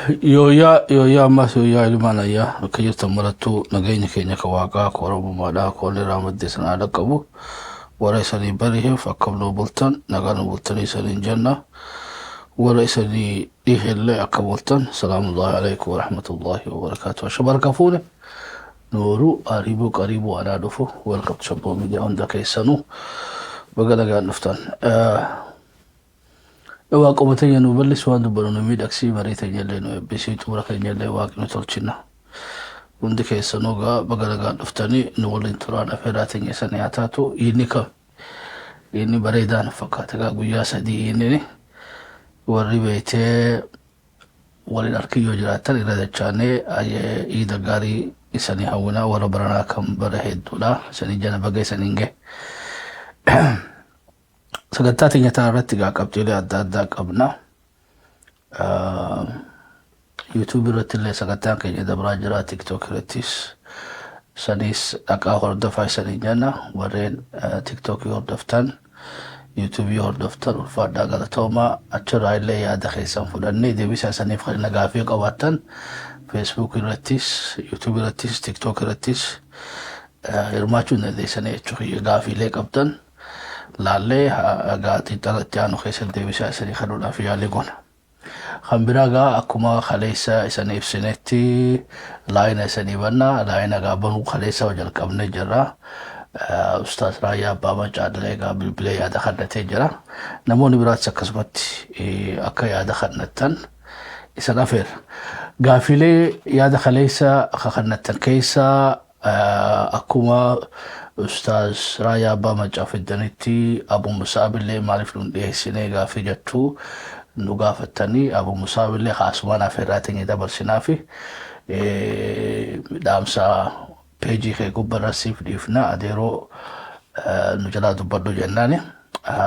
Yooyyaa yooyyaa, ammas yooyyaa. Ilmaan ayyaa, bakka jirtan marattuu nageenya keenya ka waaqaa, ka oromummaadhaa, ka walli irraa maddee sanaa dhaqqabu. Warra isanii bariheef, akkam nuu bultan? Nagaa nu bultanii isaniin jenna. Warra isanii dhihellee, akka bultan? Salaamullahi alaikum warahmatullahi wabarakaatu. Shabarka fuune nooruu ariibuu qariibuu, anaa dhufu. Welcome to Shabboo Miidiyaa. Hunda keessanuu baga nagaan dhuftan. Waaquma teenya nu bal'isi, waan dubbannu nu miidhagsii, marii teenya illee nu eebbisii, xumura keenya illee waaqni nu tolchina. Hundi keessanuu gaa baga nagaan dhuftanii nu waliin turaan afeeraa teenya sanii haa taatu. Inni kam inni bareedaa nu fakkaata gaa guyyaa 3 inni warri beetee waliin arkiyyoo jiraatan irra dachaanee iida gaarii isanii hawwinaa. Warra baranaa kan bara hedduudha isanii jana, baga isaniin gahe. Sagantaa teenya tana irratti gaa qabxiilee adda addaa qabna. YouTube irratti illee sagantaan keenya dabraa jira, TikTok irrattis. Sanis dhaqaa hordofaa isanii jenna. Warreen TikTok hordoftan, YouTube hordoftan, ulfaadhaa, galatoomaa. Achirraa illee yaada keessan fudhannee deebisa isaniif kan gaafii qabaattan Facebook irrattis, YouTube irrattis, TikTok irrattis hirmaachuu hin dandeessanii jechuudha. Gaafiilee qabdan laallee gaa xiinxala itti aanu keessatti deebisaa isanii kennuudhaaf yaalii goona. Kan biraa gaa akkuma kaleessa isanii ibsinetti line isanii banna. Line gaa banuu kaleessa jalqabnee jirra. Ustaaz Raayyaa Abbaa Mancaa gaa bilbilee yaada kennatee jira. Namoonni biraatis akkasumatti akka yaada kennatan isan afeera. Gaafiilee yaada kaleessa kennatan keessaa akkuma Ustaaz Raayyaa Abbaa Mancaa fiddanitti, Abu Musaabillee maaliif nun dhiyeessinee gaafii jettuu nu gaafattanii, Abu Musaabillee kaasumaan afeerraa teenya dabarsinaa fi dhaamsa peejii kee gubbarra siif dhiifna, adeeroo nu jalaa dubbadhu jennaani.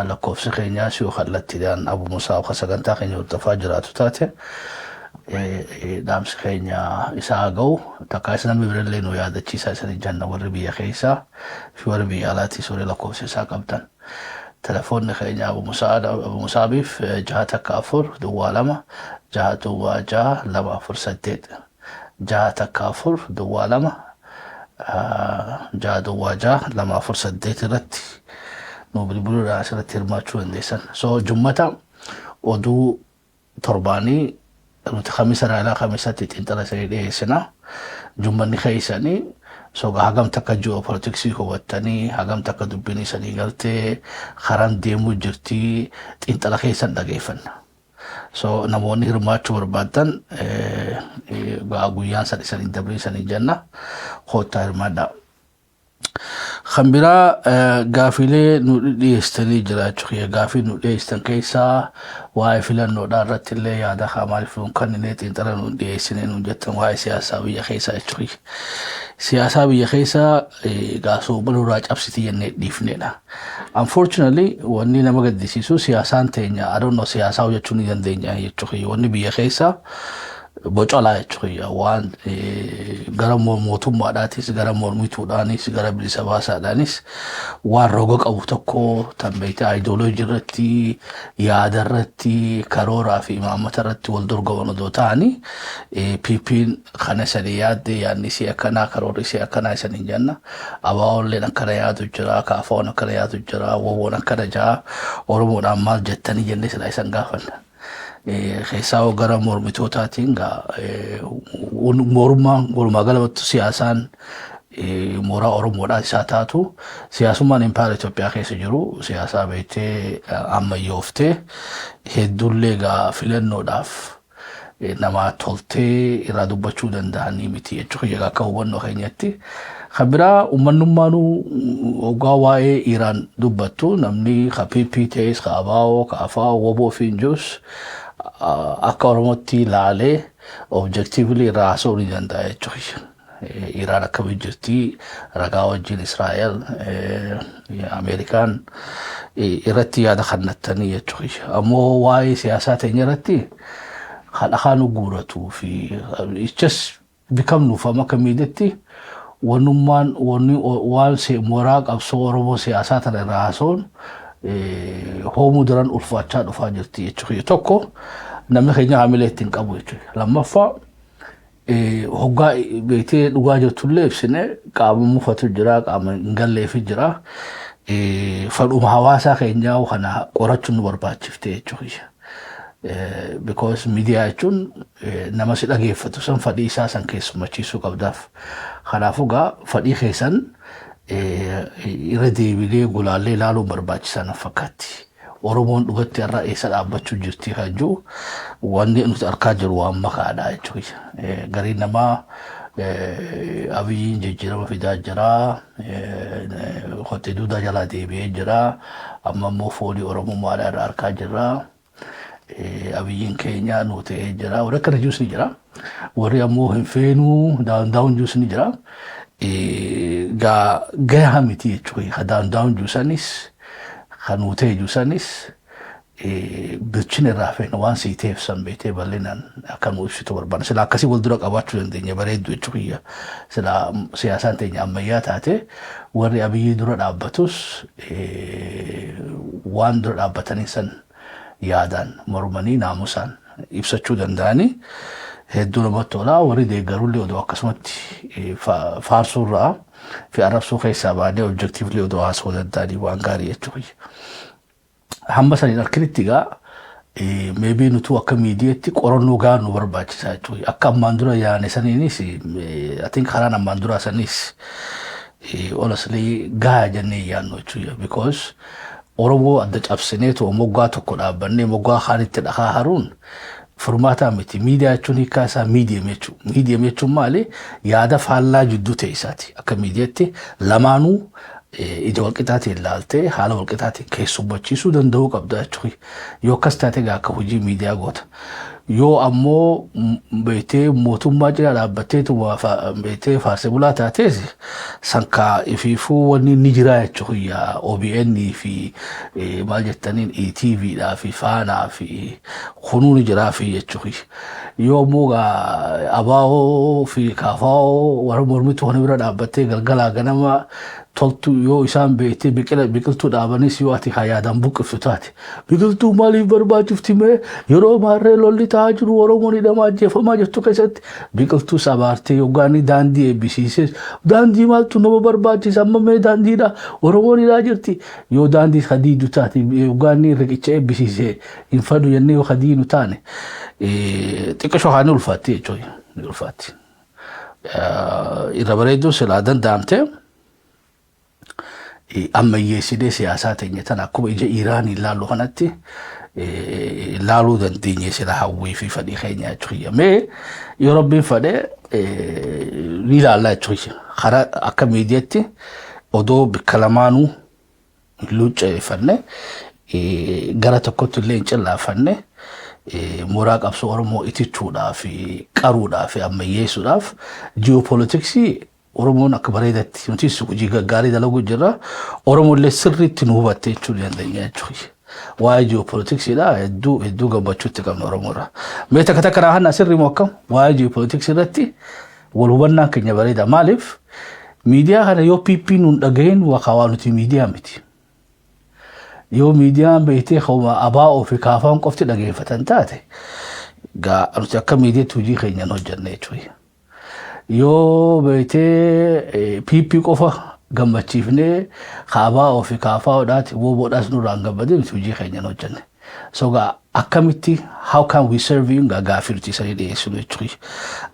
Lakkoofsi keenyaas yoo kallattiidhaan Abu Musaab ka sagantaa keenya hordofaa jiraatu taate, dhaamsi keenya isaa ga'u. Takka isa namni birallee nu yaadachiisaa isanii jenna, warri biyya keessaa fi warri biyya alaatis, warri lakkoofsa isaa qabdan. Telefoonni keenya Abu Musaabiif 614 02 606 248, 614 02 606 248 irratti nu bilbiluudhaan asirratti hirmaachuu dandeessan. So jummata oduu torbaanii nuti kamisa raayilaa kamisatti xiinxala isanii dhiyeessina. Jummanni keessanii so hagam takka ji'oopolitiksii hubattanii, hagam takka dubbiin isanii galtee, karaan deemuu jirtii, xiinxala keessan dhageeffanna. So namoonni hirmaachuu barbaadan guyyaan san isanii dabrii isanii jenna, koottaa hirmaadhaa. Kan biraa gaafiilee nu dhiyeessitanii jiraachuu kiyya. Gaafii nu dhiyeessitan keessaa waa'ee filannoodhaa irratti illee yaada haa maaliif nuun kenninee, xiinxala nu dhiyeessinee nuun jettan, waa'ee siyaasaa biyya keessaa jechuu kiyya. Siyaasaa biyya keessaa gaasoo nurraa cabsiti jennee dhiifnedha. Unfortunately, wanni nama gaddisiisu siyaasaan teenya, I don't know, siyaasaa hojjechuu ni dandeenya jechuu kiyya. Wanni biyya keessaa bocolaa jechuu kiyya, waan gara mootummaadhaatis, gara mormituudhaanis, gara bilisa baasaadhaanis waan roga qabu tokko tan beekte ideology irratti, yaada irratti, karooraa fi imaammata irratti wal dorgoman odoo ta'anii, PP'n kana isanii yaadde, yaadni isii akkanaa, karoorri isii akkanaa isanii jenna. ABOlleen akkana yaadu jira, KFO'n akkana yaadu jira, WBO'n akkana jaa, Oromoodhaan maal jettanii jennee silaa isan gaafanna. Keessaa gara mormitootaatiin gaa morummaan walumaa galatti siyaasaan mooraa Oromoodhaa isaa taatu, siyaasummaan impaayera Itoophiyaa keessa jiru siyaasaa beektee ammayyooftee hedduullee gaa filannoodhaaf nama toltee irraa dubbachuu danda'anii miti jechuudha akka hubannoo keenyatti. Kan biraa uummanummaanuu hoggaa waa'ee Iraan dubbattu, namni ka PP ta'es, ka ABO, ka AFO, WBO fi jirus akka Oromootti ilaalee objectively irraa haasa'uu ni danda'a jechuudha. Iraan akkamii jirti, ragaa wajjin, Israa'el, Ameerikaan irratti yaada kennattanii jechuudha. Ammoo waa'ee siyaasaa teenya irratti kan afaan guuratuu fi just become nuuf amma akka miidiyaatti wannummaan waan mooraa qabsoo Oromoo siyaasaa tana irraa haasa'uun hoomuu daran ulfaachaa dhufaa jirti jechuudha. Tokko Namni keenya haamilee ittiin qabu jechuudha. Lammaffaa, hoggaa beektee dhugaa jirtullee ibsine, qaama mufatu jira, qaama hin galleefi jira. Fadhuma hawaasaa keenyaa kana qorachuun nu barbaachifte jechuudha. Because miidiyaa jechuun nama si dhageeffatu san fadhii isaa san keessummachiisuu qabdaaf. Kanaafuu gaa fadhii keessan irra deebinee gulaallee ilaaluun barbaachisaa na fakkaatti. Oromoon dhugatti irra eessa dhaabbachuu jirti kan jiru, wanni nuti argaa jiru waan makaadha jechuudha. Gariin namaa Abiyyiin jijjiirama fidaa jira. Qottee duudaa jalaa deebi'ee jira. Amma immoo foolii Oromummaadhaa irra argaa jirra. Abiyyiin keenya nu ta'ee jira. Warri akkana jirus ni jira. Warri ammoo hin feenuu down down jirus ni jira. Gaa gahaa miti jechuudha. Down down jirusanis, kan nu ta'e jirusanis, bilchina irraa feena waan sii ta'eef san beetee bal'inaan akka nu ibsitu barbaada. Sila akkasii wal dura qabaachuu dandeenya, bareeddu jechuudha. Sila siyaasaan teenya ammayyaa taate, warri Abiyyii dura dhaabbatus waan dura dhaabbatanii san yaadaan mormanii naamusaan ibsachuu danda'anii hedduu namatti tola. Warri deeggarullee odoo akkasumatti faarsuurraa fi arrabsuu keessaa baanee objectively odoo haasa'uu danda'anii waan gaarii jechuudha. Hamma saniin harkinitti egaa maybe nutu akka miidiyaatti qorannoo gahaa nu barbaachisaa jechuudha. Akka ammaan dura yaane saniinis, I think karaan ammaan dura sanis honestly gahaa jennee yaannu jechuudha. Because Oromoo adda cabsineetu moggaa tokko dhaabbannee moggaa kaanitti dhakaa haruun furmaataa miti. Miidiyaa jechuun hiikkaa isaa medium jechuudha. Medium jechuun maali? Yaada faallaa jidduu ta'e isaati. Akka miidiyaatti lamaanuu ija walqixaatiin ilaaltee haala walqixaatiin keessummachiisuu danda'uu qabda jechuudha. Yoo akkas taate egaa akka hojii miidiyaa goota. Yoo ammoo beektee mootummaa jala dhaabbatteetu beektee faarsee bulaa taates, sankaa ifiifuu wanni ni jira jechuudha. OBN fi maal jettaniin ETV dhaa fi Faanaa fi kunuu ni jiraa fi jechuudha. Yoo ammoo ABO fi KFO warra mormituu kana bira dhaabbattee galgalaa ganama toltu, yoo isaan beektee biqiltuu dhaabanis, yoo ati yaadaan buqqiftu taate, biqiltuu maaliif barbaachifti mee, yeroo maarree lolli ta'aa jiru, Oromoon hidhamaa ajjeefamaa jirtu keessatti biqiltuu sabaartee, yookaan daandii eebbisiises, daandii maaltu nama barbaachisa amma mee, daandiidha, Oromoon hidhaa jirti, yoo daandii hadiidu taate, yookaan riqicha eebbisiise hin fadu jennee yoo hadiinu taane, xiqqishoo haa ni ulfaatti jechuudha, ni ulfaatti. Irra bareedduu silaa danda'amte ammayyeessinee siyaasaa teenya tana akkuma ija Iraanii ilaallu kanatti ilaaluu dandeenye sila hawwii fi fedhii keenya jechuudha. Mee yoo Rabbiin fedhe ni ilaalla jechuudha. Karaa akka miidiyaatti odoo bikka lamaanuu hin luucceeffanne, gara tokkotti illee hin cillaafanne, mooraa qabsoo Oromoo itichuudhaa fi qaruudhaa fi ammayyeessuudhaaf ji'oopoolitiksii Oromoon akka bareedatti nutis hojii gaggaarii dalaguu jirra. Oromoon illee sirriitti nu hubatte jechuu dandeenya jechuudha. Waa'ee ji'oopoolitiksiidha hedduu hedduu gammachuutti qabna Oromoorra. Mee takka takka naa hanna, sirrii moo akkam? Waa'ee ji'oopoolitiksii irratti wal hubannaan keenya bareeda. Maaliif, miidiyaa kana yoo PP nuun dhagahin waa nuti miidiyaa miti. Yoo miidiyaan beektee homa ABO fi KFOn qofti dhageeffatan taate, gaa nuti akka miidiyaatti hojii keenyaan hojjanne jechuudha. Yoo beektee PP qofa gammachiifnee ABO fi KFOdhaati WBOdhaas nurraan gammadee, nuti hojii keenyaan hojjanne. So gaa akkamitti, how can we serve you, gaa gaafii nuti isanii dhiyeessinu jechuudha.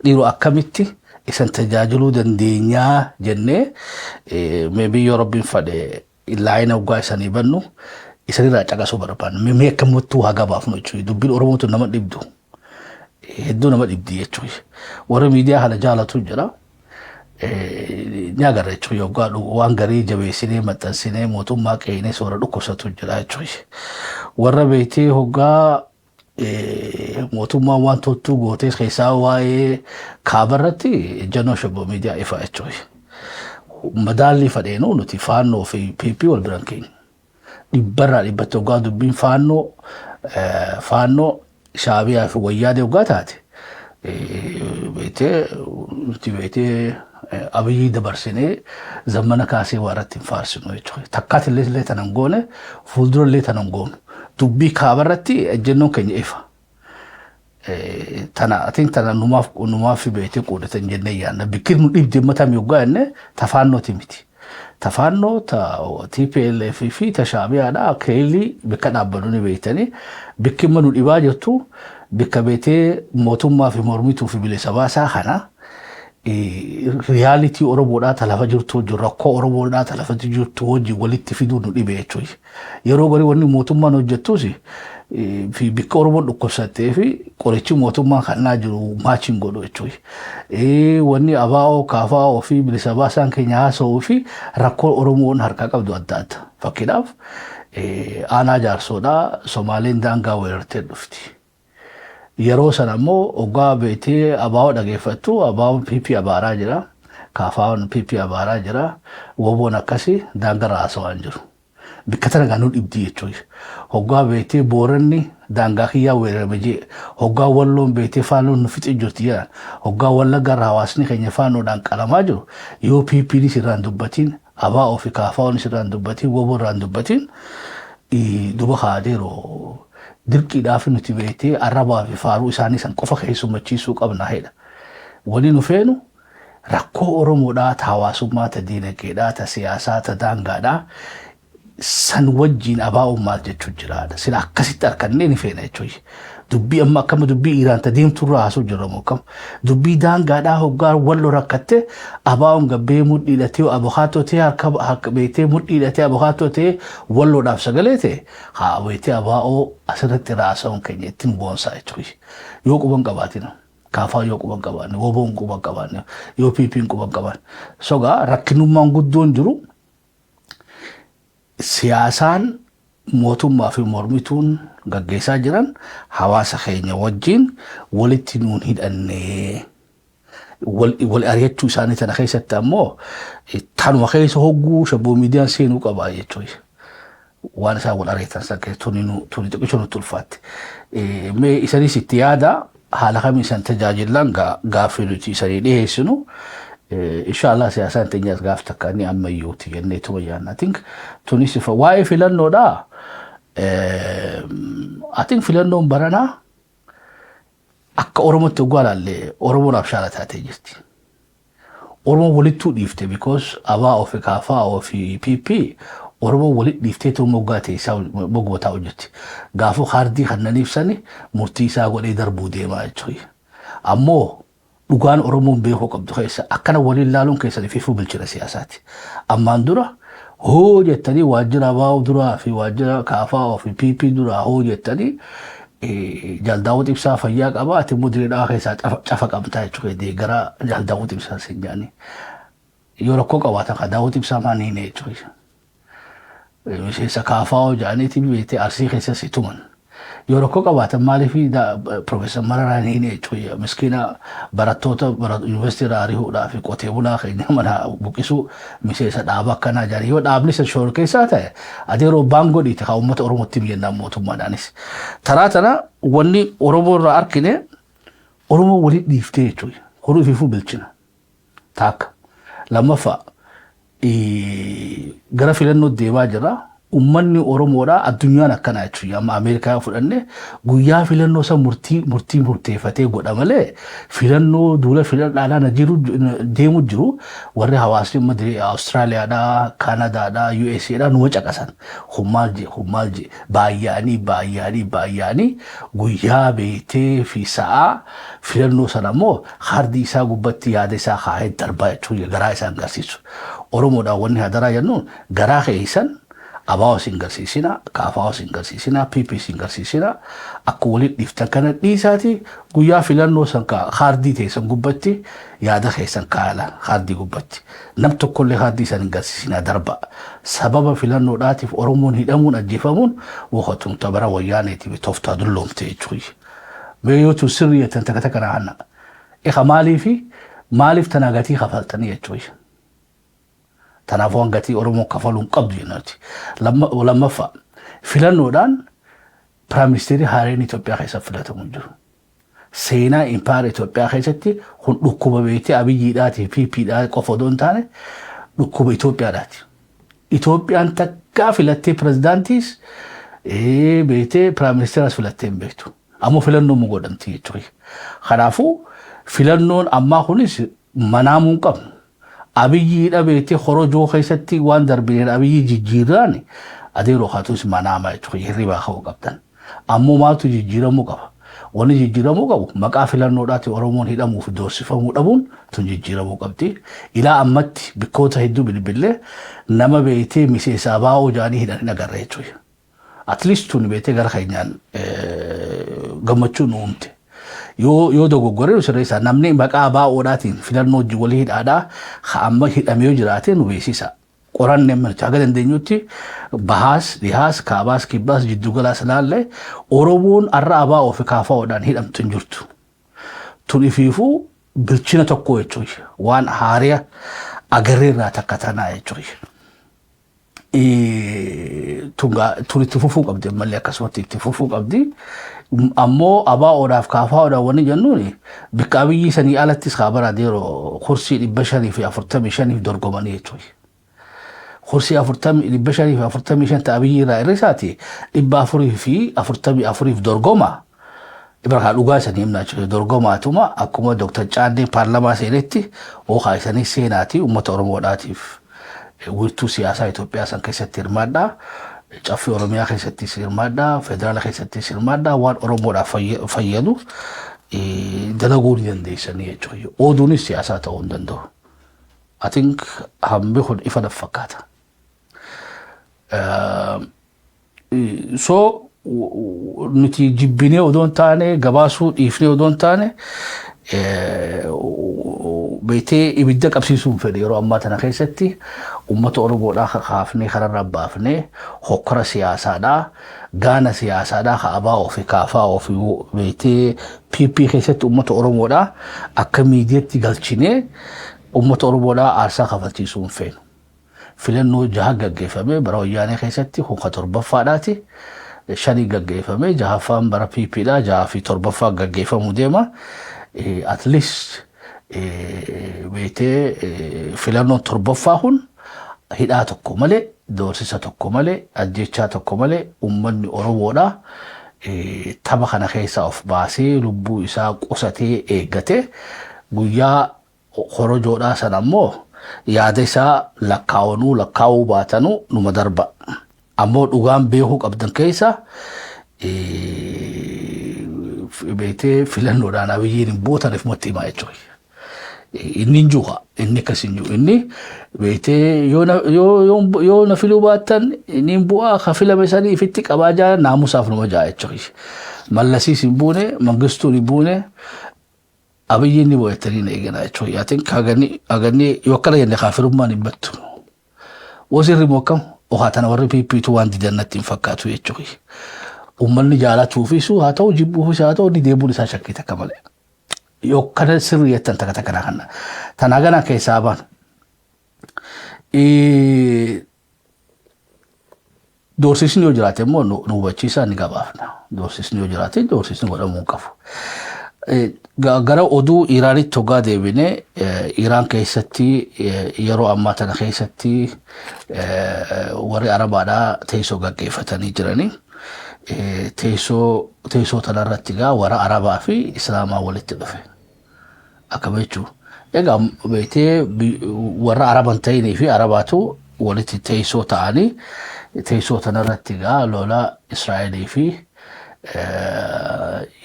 Dhiiroo, akkamitti isan tajaajiluu dandeenyaa jennee, maybe yoo Rabbiin fedhe laayina waggaa isanii bannu isanirraa caqasuu barbaanna. Mee akkamittuu haa gabaafnu jechuudha. Dubbiin Oromootu nama dhibdu. Hedduu nama dhibdi jechuudha. Warri miidiyaa kana jaalatu jira. Ni agarra jechuudha. Yoggaa waan garii jabeessinee maxxansinee mootummaa qe'inee soora dhukkubsatu jira jechuudha. Warra beektee hoggaa mootummaan waan toltuu gootee keessaa waa'ee kaaba irratti ejjennoo Shabboo Miidiyaa ifa jechuudha. Madaallii fadheenuu nuti Faannoo fi PP wal biran keenya. Dhibbarraa dhibbatti hoggaa dubbiin Faannoo, Shaabiyaa fi Wayyaanee hoggaa taate, beektee nuti beektee Abiyyii dabarsinee Zammana Kaasee waa irratti hin faarsinu jechuudha. Takkaati illee tanan goone, fuuldura illee tanan goonu. Dubbii kaaba irratti ejjennoon keenya ifa. Tana atiin tana numaaf beetee qoodatan jennee yaadna. Bikki nu dhibde mataa yoggaa jenne tafaannooti miti. Tafaannoo ta TPLF fi ta Shaabiyaadha keelli bikka dhaabbannu ni beektanii. Bikki immoo nu dhibaa jirtu bikka beetee mootummaa fi mormituu fi bilisa baasaa kana reality Oromoodhaa ta lafa jirtu wajjin, rakkoo Oromoodhaa ta lafa jirtu wajjin walitti fiduu nu dhibe jechuudha. Yeroo garii wanni mootummaan hojjettus fi bikka Oromoon dhukkubsattee fi qorichi mootummaa kannaa jiru match hin godhu jechuudha. Wanni ABO, KFO fi bilisa baasaan keenya haasa'uu fi rakkoo Oromoon harkaa qabdu adda adda. Fakkiidhaaf, aanaa Jaarsoodhaa Somaaleen daangaa weerartee dhufti. Yeroo sana immoo oggaa beetee ABO dhageeffattu, ABO'n PP abaaraa jira. KFO'n PP abaaraa jira. WBO'n akkasii daangaa haasawaa hin jiru. Bikka tana ganuu dhibdii jechuudha. Hoggaa beetee Booranni daangaa kiyyaa weerarame jee. Hoggaa Walloon beetee Faannoon nu fixee jirti jedhan. Hoggaa Wallaggaa irraa hawaasni keenya Faannoodhaan qalamaa jiru. Yoo PP'nis irraan dubbatiin, ABO fi KFO'nis irraan dubbatiin, WBO irraan dubbatiin, duba kaadeeroo dirqiidhaaf nuti beetee arrabaa fi faaruu isaanii san qofa keessummachiisuu qabna hedha. Wani nu feenu rakkoo Oromoodhaa ta hawaasummaa, ta diinagdeedhaa, ta siyaasaa, ta daangaadhaa san wajjiin ABO'n maal jechuu jiraadha. Sila akkasitti harkannee ni feena jechuudha. Dubbii amma akkama dubbii Iraan ta deemturraa haasuu jirra moo akkam. Dubbii daangaadhaa hoggaa Wallo rakkatte ABO'n gabbee mudhii hidhatee abukaatoo ta'ee, harka beetee mudhii hidhatee abukaatoo ta'ee Walloodhaaf sagalee ta'e haa beetee ABO asirratti raasa'uun keenya ittiin boonsaa jechuudha. Yoo quban qabaatina. KFO yoo quban qabaanne, WBO'n quban qabaanne, yoo PP'n quban qabaanne. Sogaa rakkinummaan guddoon jiru siyaasaan mootummaa fi mormituun gaggeessaa jiran hawaasa keenya wajjin walitti nuun hidhannee wal ari'achuu isaanii tana keessatti ammoo tanuma keessa hogguu shabboo miidiyaan seenuu qabaa jechuudha. Waan isaan wal ari'atan san keessa tuni xiqqisho nutti ulfaatti. Mee isanis itti yaada, haala kamiin isaan tajaajilan gaaffii nuti isanii dhiyeessinu. Inshaallah siyaasaan teenyaas gaaf takka ni ammayyooti jennee tuma yaadna. I think tunis waa'ee filannoodhaa. I think filannoon baranaa akka Oromootti oggaa ilaalle Oromoon abshaala taatee jirti. Oromoon walittuu dhiifte because ABO fi KFO fi PP Oromoon walitti dhiiftee tun moggaa teessaa moggotaa hojjetti. Gaafuu kaardii kannaniif sani murtii isaa godhee darbuu deemaa jechuudha. Ammoo dhugaan Oromoon beekuu qabdu keessa akkana waliin laaluun keessan ififuu bilchina siyaasaati. Ammaan dura hoo jettanii waajjira ABO duraa fi waajjira KFO fi PP duraa hoo jettanii Jaal Ibsaa fayyaa qaba, ati immoo Dirree keessaa cafa qabdaa jechuudha, deeggara Jaal Daawud Ibsaa sin jedhanii. Yoo rakkoo qabaatan kan Daawud Ibsaa maan hiine jechuudha. Miseensa KFO jedhaniiti beektee Arsii keessa si tuman. Yoo rakkoo qabaatan maaliif Profeesar Mararaan hiine jechuudha. Miskiina barattoota yuunivarsiitii irraa ari'uudhaa fi qotee bulaa keenya mana buqqisuu miseensa dhaaba akkanaa jedhanii yoo dhaabni isa shoor keessaa ta'e adeeroo baan godhiite haa uummata Oromootti jennaan mootummaadhaanis. Taraa tana wanni Oromoo irraa argine Oromoo walitti dhiiftee jechuudha. Horii ofiifuu bilchina. Taakka. Lammaffaa, gara filannoo deemaa jira. Uummanni Oromoodhaa addunyaan akkana jechuudha. Amma Ameerikaa fudhanne, guyyaa filannoo san murtii murteeffatee godha malee filannoo duula filadhaadhaa na jiru deemu jiru warri hawaasni amma Awustiraaliyaadhaa, Kaanadaadhaa, USAdhaa numa caqasan. Kun maal jee, kun maal jee, baay'anii baay'anii baay'anii guyyaa beektee fi sa'aa filannoo sana immoo kaardii isaa gubbatti yaada isaa kaa'ee darbaa jechuudha, garaa isaa agarsiisu. Oromoodhaan wanni hadaraa jennuun garaa keessan ABO sin garsiisina, KFO sin garsiisina, PP sin garsiisina, akka walitti dhiiftan kana dhiisaati guyyaa filannoo san kaardii teessan gubbatti yaada keessan kaa'ala kaardii gubbatti. Nam tokkollee kaardii san hin garsiisina, darba. Sababa filannoodhaatiif Oromoon hidhamuun ajjeefamuun wakatun tabara Wayyaaneetiif tooftaa dulloomte jechuudha. Mee yoo tun sirrii jettan takka takka na hanna. Eka maaliifi maaliif tanaa gatii kafaltanii jechuudha. Kanaafuu waan gatii Oromoon kafaluu hin qabdu jennuti. Lammaffaa, filannoodhaan prime ministerii haareen Itoophiyaa keessa filatamu hin jiru. Seenaa impaayera Itoophiyaa keessatti kun dhukkuba beektee Abiyyiidhaatii fi PPdhaa qofa odoo hin taane dhukkuba Itoophiyaadhaati. Itoophiyaan takkaa filattee pirezidaantiis beektee prime ministeras filattee hin beektu. Ammoo filannoo mu godhamti jechuudha. Kanaafuu filannoon ammaa kunis manaamuu hin qabnu. Abiyyiidha beektee korojoo keessatti waan darbineen Abiyyi jijjiirraan adeeroo haatus manaama jechuudha, hirribaa ka'uu qabdan. Ammoo maaltu jijjiiramuu qaba? Wanni jijjiiramuu qabu maqaa filannoodhaati Oromoon hidhamuuf doorsifamuu dhabuun tun jijjiiramuu qabdi. Ilaa ammatti bikkoota hedduu bilbillee nama beektee miseensa ABO jaanii hidhan hin agarre jechuudha. At least tun beektee gara keenyaan gammachuu nu uumte. Yoo dogoggoree nu sirreessaa, namni maqaa ABOdhaatiin filannoo wajjin walii hidhaadhaa amma hidhamee yoo jiraate nu beeksisa. Qoranne amma haga dandeenyutti bahaas, dhihaas, kaabaas, kibbaas, jiddugalaas ilaalle, Oromoon har'a ABO fi KFOdhaan hidhamtu hin jirtu. Tun ifiifuu bilchina tokko jechuudha. Waan haariya agarreerraa takka tanaa jechuudha. Tun itti fufuu qabdi, ammallee akkasumatti itti fufuu qabdi. Ammoo ABOdhaaf KFOdhaan wanni jennuun bikka Abiyyi sanii alattis kaabara adeeroo kursii 545f dorgomanii jechuudha. Kursii 545 ta'a Abiyyi irraa hir'isaati 444f dorgoma. Ibra dhugaa isanii himnaa jechuudha. Dorgomaatuma akkuma Dr. Caannee paarlamaa seenetti hookaa isanii seenaati uummata Oromoodhaatiif wiirtuu siyaasaa Itoophiyaa san keessatti hirmaadhaa. Caffee Oromiyaa keessattis hirmaadhaa. Federaala keessattis hirmaadhaa. Waan Oromoodhaaf fayyadu dalaguu ni dandeessanii jechuudha. Oduunis siyaasaa ta'uu hin danda'u. I think hambi kun ifa naf fakkaata. So nuti jibbinee odoo hin taane, gabaasuu dhiifnee odoo hin taane, beektee ibidda qabsiisuu hin fedhe. Yeroo ammaa tana keessatti uummata Oromoodhaa kaafnee kararra baafnee hokkora siyaasaadhaa, gaana siyaasaadhaa ka ABO fi KFO fi beektee PP keessatti uummata Oromoodhaa akka miidiyaatti galchinee uummata Oromoodhaa aarsaa kafalchiisuu hin feenu. Filannoo jaha gaggeeffame bara Wayyaanee keessatti, kun ka torbaffaadhaati. Shanii gaggeeffame, jahaffaan bara PPdha, jaha fi torbaffaa gaggeeffamuu deema. At least beektee filannoon torbaffaa kun hidhaa tokko malee, doorsisa tokko malee, ajjechaa tokko malee uummanni Oromoodha. Tapha kana keessaa of baasee lubbuu isaa qusatee eeggate guyyaa korojoodhaa sana ammoo yaada isaa lakkaa'anuu lakkaa'uu baatanuu numa darba. Ammoo dhugaan beekuu qabdan keessa beektee filannoodhaan Abiyyiin hin bootan ifumatti himaa jechuudha. Inni hin jiru, inni akkas hin jiru, inni beektee yoo na filuu baattan inni hin bu'aa, ka filame sanii ifitti qabaa jaa, naamusaaf numa jaa jechuudha. Mallasiis hin buune, Mangistuun hin buune, Abiyyiin ni bo'ettanii na eegana jechuudha. I think hagani yoo akkana jenne kaafirummaan hin battu. Wasirri immoo akkam ohaa tana warri PPtu waan didan natti hin fakkaatu jechuudha. Uummanni jaalatuufis haa ta'u, jibbuufis haa ta'u, inni deemuun isaa shakkii takka malee. Yoo kana sirrii jettan takka takka kana. Tanaa gana keessaa baanu. Doorsisni yoo jiraate immoo nu hubachiisaa, ni gabaafna. Doorsisni yoo jiraate doorsisni godhamuu hin qabu. Gara oduu Iraanitti hoggaa deebine, Iraan keessatti yeroo ammaa tana keessatti warri Arabaadhaa teessoo gaggeeffatanii jiranii. Teessoo tanarratti gaa warra Arabaa fi Islaamaa walitti dhufe. Akkama jechuun. Egaa beektee warra Araban ta'inii fi Arabaatu walitti teessoo ta'anii, teessoo tanarratti gaa lola Israa'elii fi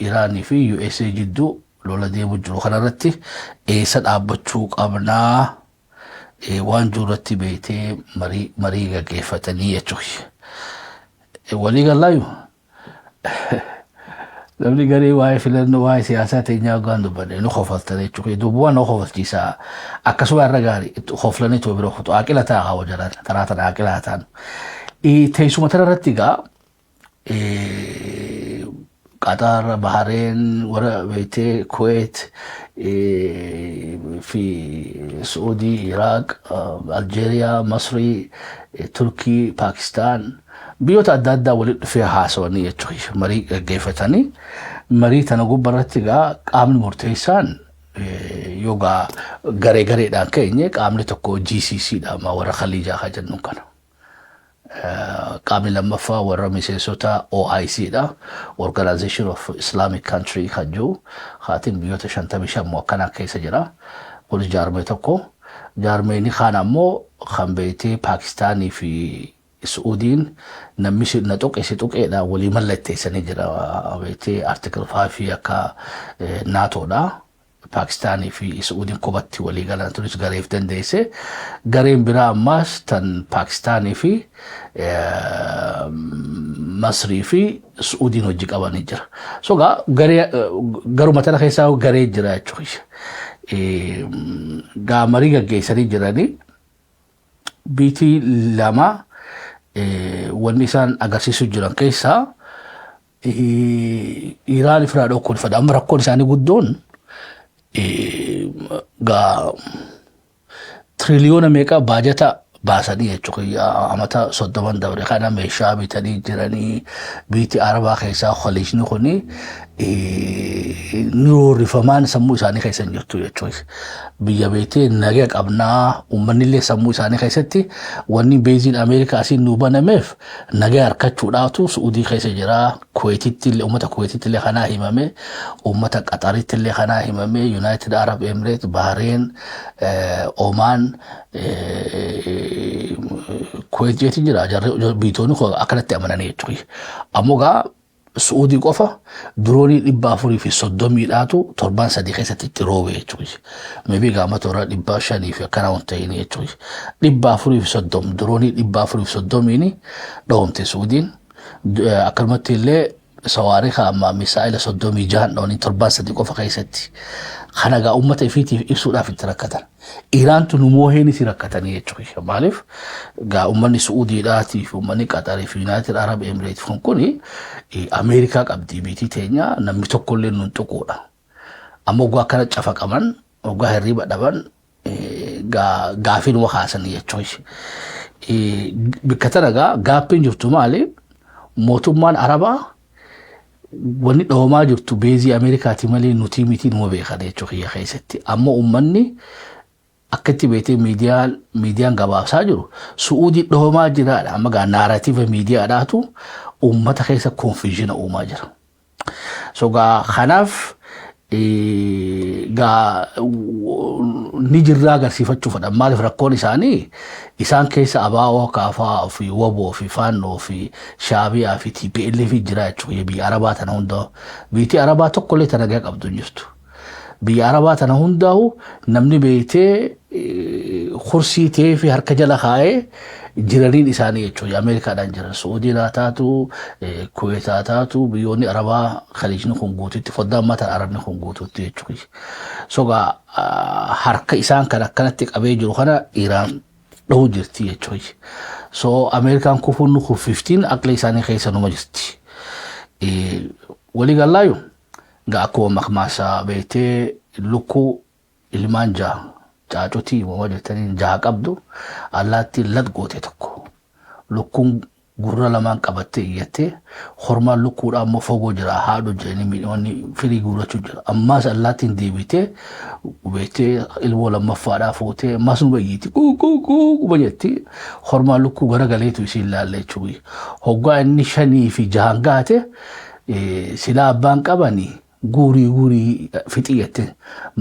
Iraanii fi USA jidduu lola deemu jiru kanarratti eessa dhaabbachuu qabnaa waan jiru irratti beektee marii gaggeeffatanii jechuudha. Walii galaayu namni garii waa'ee filannoo, waa'ee siyaasaa teenyaa hoggaan dubbanne nu kofaltan jechuudha. Dubbuwaan nu kofalchiisaa, akkasuma irra gaarii koflanii too bira kutu aqila ta'a haa jalaan taraa tana aqila ta'an. Teessuma tana irratti egaa Qatar, Bahrain, warra beektee Kuwait fi Saudii, Iraq, Aljeeriyaa, Masrii, Turkii, Paakistaan biyyoota adda addaa walitti dhufee haasawanii jechuudha. Marii gaggeeffatanii marii tana gubbarratti egaa qaamni murteessaan yoogaa garee gareedhaan keenye qaamni tokko GCC dha, amma warra Khaliijaa haa jennu kana. Qaamni lammaffaa warra miseensota OIC dha. Organization of Islamic Country kan jiru haatiin biyyoota 55 akkanaa keessa jira. Kunis jaarmee tokko. Jaarmeeni kaan ammoo kan beektee Paakistaanii fi Suudiin namni na tuqe si tuqeedha walii mallatteessanii jira, beektee Article 5 akka NATOdha. Paakistaanii fi Suudiin qubatti walii galan turis gareef dandeesse. Gareen biraa ammaas tan Paakistaanii fi Masrii fi Suudiin hojii qabanii jira. So gaa garee garuma tana keessaa garee jira jechuudha. Gaa marii gaggeessanii jiranii biitii lama wanni isaan agarsiisuu jiran keessaa Iraan ifirraa dhokkuun fedha. Amma rakkoon isaanii guddoon gaa tiriliyoona meeqa baajata baasanii jechuudha. Amata 30n dabre kana meeshaa bitanii jiranii, biitti Arabaa keessaa Khaliijni kuni ni roorrifamaan sammuu isaanii keessa hin jirtu jechuudha. Biyya beektee nagaa qabnaa, uummanni illee sammuu isaanii keessatti wanni beeziin Ameerikaa asiin nuu banameef nagaa harkachuudhaatu Suudii keessa jira. Kuweetitti illee, uummata Kuweetitti illee kanaa himame, uummata Qaxaritti illee kanaa himame, United Arab Emirates, Bahrain, Oman, Kuweet jeetiin jira. Jarri biyyoonni kun akkanatti amananii jechuudha. Ammoo gaa Suudii qofa diroonii 430dhaatu torbaan 3 keessatti itti roobe jechuudha. Maybe gaama toora 500 fi akkana waan ta'in jechuudha. 430, diroonii 430n dhoomte Suudiin. Akkanumatti illee sawaarika amma misaa'ila 36n dhoonii torbaan 3 qofa keessatti. Kana gaa uummata ifiitiif ibsuudhaaf itti rakkatan. Iraantu nu mooheen itti rakkatanii jechuudha. Maaliif gaa uummanni Suudiidhaatii fi uummanni Qaxarii fi United Arab Emirates kun kuni Ameerikaa qabdi biitii teenya, namni tokkollee nun tuquudha. Amma waggaa akkana cafaqaman, waggaa hirriba dhaban, gaafiin kaasanii jechuudha. Bikka tana gaa gaaffiin jirtu maali? Mootummaan Arabaa wanni dhawamaa jirtu beezii Ameerikaati malee nuti miti, numa beekan jechuudha kiyya keessatti. Amma uummanni akkatti beetee miidiyaan gabaabsaa jiru Su'uudii dhawamaa jiraadha. Amma gaa narrative miidiyaadhaatu uummata keessa confusion uumaa jira. So gaa kanaaf gaa ni jirraa agarsiifachuu fedhan. Maaliif rakkoon isaanii isaan keessa ABO, KFO fi WBO fi Faannoo fi Shaabiyaa fi TPLF jira jechuudha biyya Arabaa tana hundaa. Biyyi Arabaa tokkollee tana nagaa qabdu hin jirtu. Biyya Arabaa tana hundaa'u namni beektee kursii ta'ee fi harka jala kaa'ee jiraniin isaanii jechuudha. Ameerikaadhaan jiran Suudiin haa taatu, Kuweet haa taatu, biyyoonni Arabaa Khaliijni kun guututti, foddaan mataan Arabni kun guututti jechuudha. So gaa harka isaan kan akkanatti qabee jiru kana Iraan dhahuu jirti jechuudha. So Ameerikaan kufuun nu kuffiftiin aqli isaanii keessa numa jirti. Walii gallaayu gaa akkuma makmaasaa beektee lukkuu ilmaan jaha caacutii uumama jettaniin jaha qabdu allaattiin lat goote tokko lukkuun gurra lamaan qabattee iyyattee, hormaan lukkuudhaa immoo fagoo jira, haadhu jiranii miidhamanni firii guurrachuu jira. Ammaas allaattiin deebitee beektee ilmoo lammaffaadhaa fuutee ammaas nu bayyiiti quuquuquu jetti, hormaan lukkuu garagaleetu isiin laalle jechuudha. Hoggaa inni shanii fi jahan gaate silaa abbaan qabanii guurii guurii fixii jette,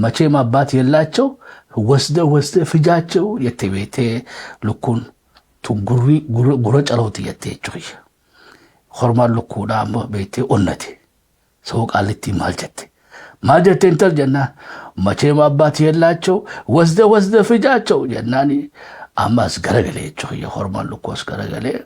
መቼም አባት የላቸው ወስደ ወስደ ፍጃቸው jette beektee lukkuun tun gurri gurra calooti jette jechuudha. Hormaan lukkuudhaa ammoo beektee onnate. Saboo qaallittii maal jette? Maal jette intal jennaan, መቼም አባት የላቸው ወስደ ወስደ ፍጃቸው jennaan ammas garagalee jechuudha. Hormaan lukkuu as garagalee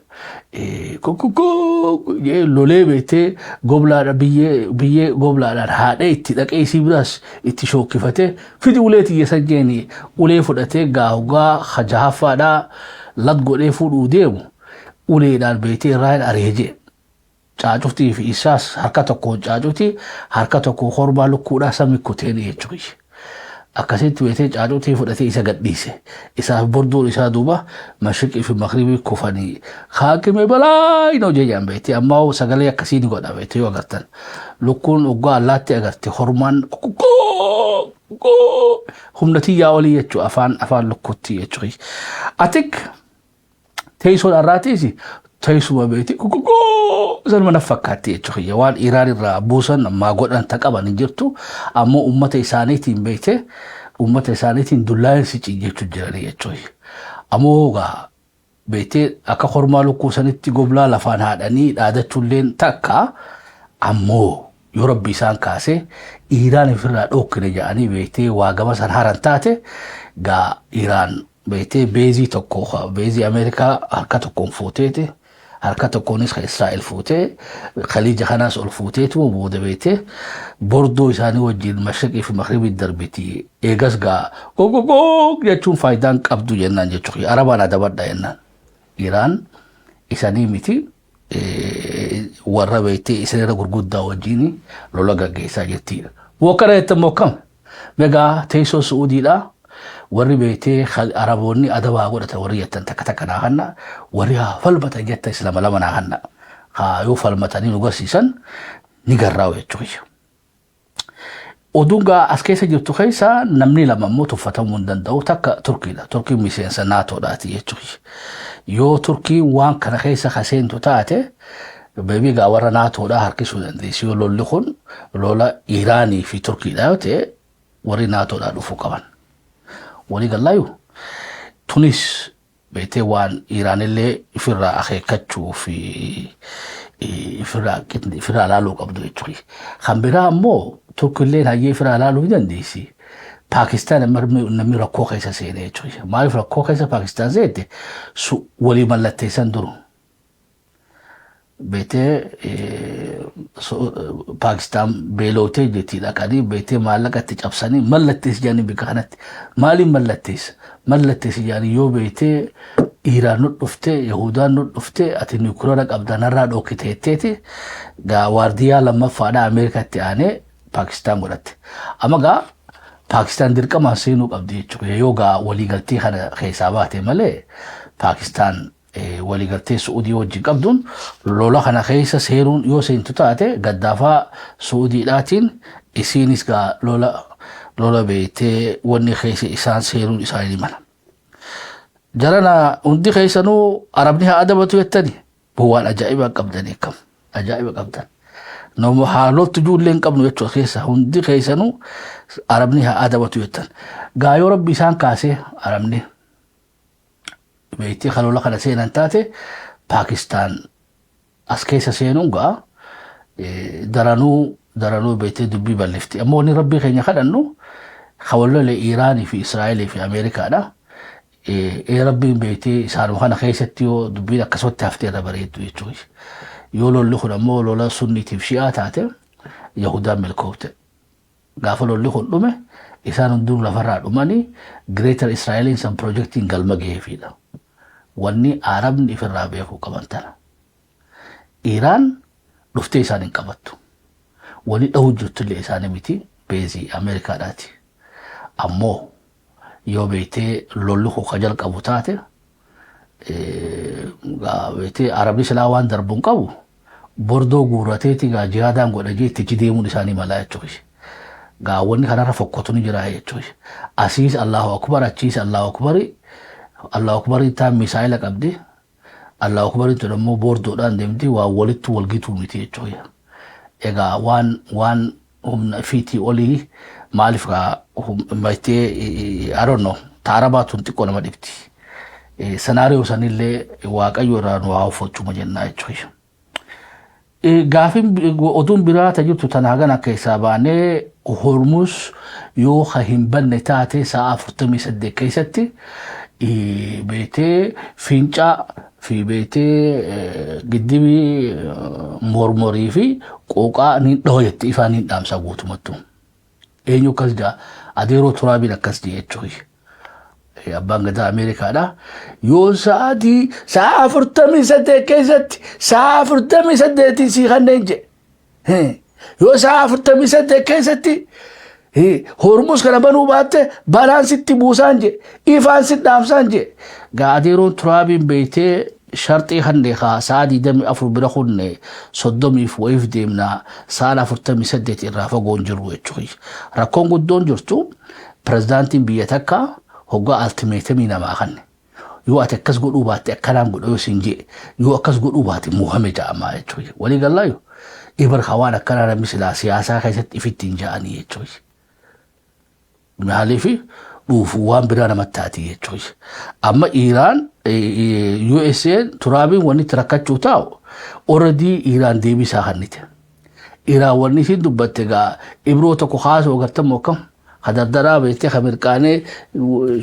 kukkukuu lolee beektee goblaadha biyyee biyyee goblaadhaan haadhee itti dhaqee isii biraas itti shookkifatee fidi ulee tiyya san jeeni ulee fudhatee gaawgaa jahaffaadhaa lat godhee fuudhuu deemu uleedhaan beektee irraa hin areejee. Caacuftii fi isaas harka tokkoon caacuti, harka tokko kormaa lukkuudhaa sami kuteen jechuudha. Akkasitti beektee caacutii fudhatee isa gadhiise. Isaaf borduun isaa duuba mashiqii fi makribii kufanii haakime balaa hin hojii beektee ammaa sagalee akkasii ni godha beektee yoo agartan. Lukkuun oggaa allaatti agarte hormaan humna tiyyaa olii jechuudha, afaan lukkuutti jechuudha. Atik Teessoon har'aatiis teessuma beeti gugugoo sanuma na fakkaatti jechuudha. Waan Iraan irraa buusan ammaa godhan ta qaban hin jirtu, ammoo uummata isaaniitiin beekte, uummata isaaniitiin dullaa'insi jechuu jiranii jechuudha. Ammoo gaa beektee akka kormaa lukkuu sanitti goblaa lafaan haadhanii dhaadachuulleen takka, ammoo yoo Rabbi isaan kaase Iraan ofirraa dhokkine jedhanii beektee waa gama san haran taate, gaa Iraan beektee beezii tokko, beezii Ameerikaa harka tokkoon fuuteeti, harka tokkoonis kan Israa'el fuutee, Khaliija kanaas ol fuuteetu booda beektee bordoo isaanii wajjin mashriqii fi makribii darbiti. Eegas gaa gogogoo jechuun faayidaan qabdu jennaan jechuudha. Arabaan adabadha jennaan. Iraan isanii miti, warra beektee isinirra gurguddaa wajjin lola gaggeessaa jirti. Wokkana jettan mokkam. Megaa teessoo Su'uudiidha. Warri beektee Araboonni adabaa godhatan warri jettan takka takka naa hanna. Warri haa falmatan jettan lama lama naa hanna. Haa yoo falmatanii nu garsiisan ni garraa'u jechuudha. Oduun gaa as keessa jirtu keessa namni lama immoo tuffatamuu hin danda'u. Takka Turkiidha. Turkiin miseensa NATOdhaati jechuudha. Yoo Turkiin waan kana keessa kaseentu taate, beebii gaa warra NATOdhaa harkisuu dandeessi. Yoo lolli kun lola Iraanii fi Turkiidha yoo ta'e, warri NATOdhaa dhufuu qaban. Walii gallaayu tunis beektee waan Iraanillee ifirraa akeekkachuu fi ifirraa ilaaluu qabdu jechuudha. Kan biraa ammoo Turkilleen hayyee ifirraa ilaaluu ni dandeessi. Paakistaan namni rakkoo keessa seene jechuudha. Maaliif rakkoo keessa Paakistaan seente? Walii mallatteessan duru. Beetee Paakistaan beelowtee jetti, dhaqanii beetee maallaqa itti cabsanii mallatteessi jedhanii, bikka kanatti maaliin mallatteessa mallatteessi jedhanii, yoo beetee Iiraan nu dhufte, Yahudaan nu dhufte, ati nuclear qabda narraa dhookite jetteeti, gaa waardiyaa lammaffaadha Ameerikaatti aanee Paakistaan godhatte. Amma gaa Paakistaan dirqamaan seenuu qabdi jechuudha. Yoo gaa waliigaltee kana keessaa baate malee, Paakistaan waliigaltee Su'uudii wajjin qabduun lola kana keessa seenuun yoo seentu taate, gaddaafaa Su'uudiidhaatiin isiinis gaa lola beektee wanni keessa isaan seenuun isaanii mala. Jarana hundi keessanuu Arabni haa adabatu jettani waan ajaa'ibaa qabdanii, akkam ajaa'iba qabdan. Nama haalottu ijoollee hin qabnu jechuudha keessa hundi keessanuu Arabni haa adabatu jettan. Gaa yoo Rabbi isaan kaasee Arabni beektee kan lola kana seenan taate, Paakistaan as keessa seenuun gaa daranuu daranuu beektee dubbii bal'ifti. Ammoo wanni Rabbii keenya kadhannu hawallolee Iraanii fi Israa'elii fi Ameerikaadha. Ee, Rabbiin beektee isaanuma kana keessatti yoo dubbiin akkasumatti haftee irra bareeddu jechuudha. Yoo lolli kun ammoo lola sunniitiif shi'aa taate, Yahudaan milkoofte. Gaafa lolli kun dhume isaan hundinuu lafarraa dhumanii Greater Israa'eliin san projectiin galma gaheefiidha. Wanni Arabni ifirraa beekuu qaban tana. Iraan dhuftee isaan hin qabattu. Wanni dhahuu jirtullee isaanii miti, beezii Ameerikaadhaati. Ammoo yoo beektee lolli kun ka jalqabu taate, beektee Arabni silaa waan darbu hin qabu, bordoo guurrateeti gaa jihaadaan godha jee itti deemuun isaanii malaa jechuudha. Gaa wanni kanarra fokkotu ni jira jechuudha. Asiis Allahu Akbar, achiis Allahu Akbari, Allahu Akbariin taan misaa'ila qabdi. Allahu Akbariin tun ammoo bordoodhaan deemti, waan walittu walgituu miti jechuudha. Egaa waan humna fiitii olii maaliif gaa beektee, I don't know, taarabaa tun xiqqoo nama dhibdi. Scenario sanillee Waaqayyo irraa nu haa uffachuma jennaa jechuudha. Gaafin oduun biraa ta jirtu tanaa gana keessaa baanee, Hormuz yoo ka hin banne taate sa'a 48 keessatti beektee fincaa fi beektee giddibii mormorii fi qooqaa ni dhawa jette, ifaan hin dhaamsa guutumattu. Eenyu akkas jaa? Adeeroo Turaabiin akkas jee jechuudha. Abbaan gadaa Ameerikaadha. Yoo sa'aatii sa'a 48 keessatti, sa'a 48 sii kanneen jedhe. Yoo sa'a 48 keessatti Hormuz kana banuu baatte, balaan sitti buusaan jedhe, ifaan sitti dhaamsaan jedhe. Gaa adeeroon Turaabiin beektee sharxii kannee kaa sa'a 24 bira kunne, 30f wayiif deemnaa, sa'aan 48 irraa fagoon jiru jechuudha. Rakkoon guddoon jirtu, pirezidaantiin biyya takka hoggaa ultimatumii namaa kanne. Yoo ati akkas godhuu baatte akkanaan godha yoo siin jee, yoo akkas godhuu baate muuhame ja'amaa jechuudha. Walii gallaayu ibar hawaan akkanaa namni silaa siyaasaa keessatti ifitti hin ja'anii jechuudha. Maaliif dhuufu waan biraa namatti taati jechuudha. Amma Iiraan, USA, Turaabiin wanni itti rakkachuu taa'u already Iiraan deebisaa kannite. Iiraan wanni isiin dubbatte gaa ibroo tokko haasoo agartamoo akkam ka dardaraa beektee, ka mirqaanee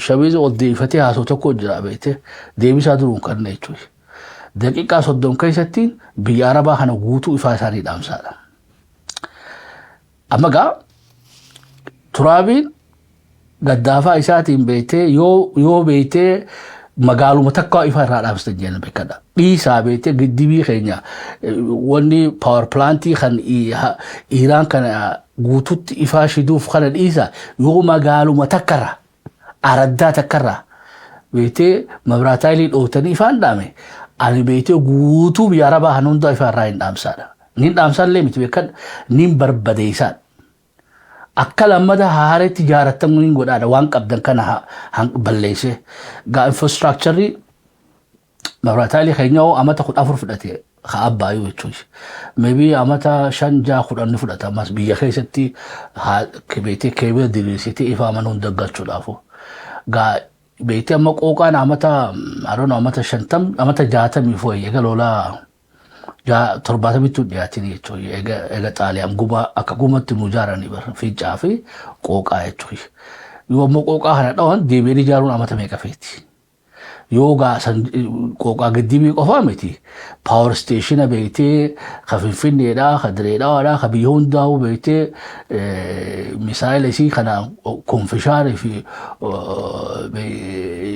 shamiiza ol deebifatee haasoo tokko jira beektee, deebisaa duruun kanna jechuudha. Daqiiqaa 30 keessatti biyya Arabaa kana guutuu ifaa isaanii dhaamsaadha. Amma gaa Turaabiin gaddaafaa isaatiin beektee yoo beektee magaaluma takka ifa irraa dhaamsitan jenna beekadha. Dhiisaa beektee giddibii keenya wanni power plantii kan Iiraan kana guututti ifaa shiduuf kana dhiisa, yoo magaaluma takkarra, araddaa takkarra beektee mabraataayilii dhootanii ifaan dhaame, ani beektee guutuu biyya Arabaa kan hundaa ifaa irraa hin dhaamsaadha. Nin dhaamsaallee miti, beekadha, nin barbadeessaadha. Akka lammata haareetti ijaarattan nin godhaadha, waan qabdan kana balleessee. Gaa infrastructure mabraataayilii keenya hoo amata 14 fudhate ka abbaayuu jechuudha. Maybe amata 5, 6, 10 ni fudhata ammas biyya keessatti beektee keebila diriirsitee ifaa mana hunda galchuudhaafu. Gaa beektee amma qooqaan amata, I don't know, amata 50, amata 60 foyi eega lolaa 70tti dhiyaatin jechuudha. Eega Xaaliyaan guma akka gumatti nu ijaaranii bara Fincaa fi Qooqaa jechuudha. Yoo ammoo Qooqaa kana dhawan, deebi'anii ijaaruun amata meeqa feeti? Yoo gaa san Qooqaa giddibii qofaa miti. Power stationa beektee ka Finfinneedhaa, ka Direedhaadhaa, ka biyya hundaa'u beektee misaayila isii kana konfishaarii fi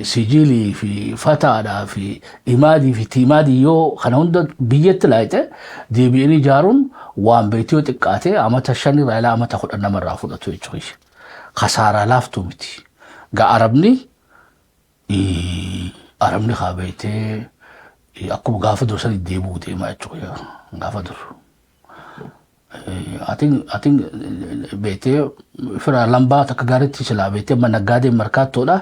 Sijiilii fi Fataadhaa fi Imaadii fi Tiimaadii yoo kana hunda biyyatti laayite, deebi'anii ijaaruun waan beektee yoo xiqqaate amata 5 irraa ilaa amata 10 namarraa fudhatu jechuudha. Kasaaraa laaftuu miti. Gaa Arabni haa beektee akkuma gaafa dur sani deebi'uu deemaa jechuudha gaafa dur. Atiin beektee fira lambaa takka gaariitti silaa beektee amma naggaadeen markaattoodha.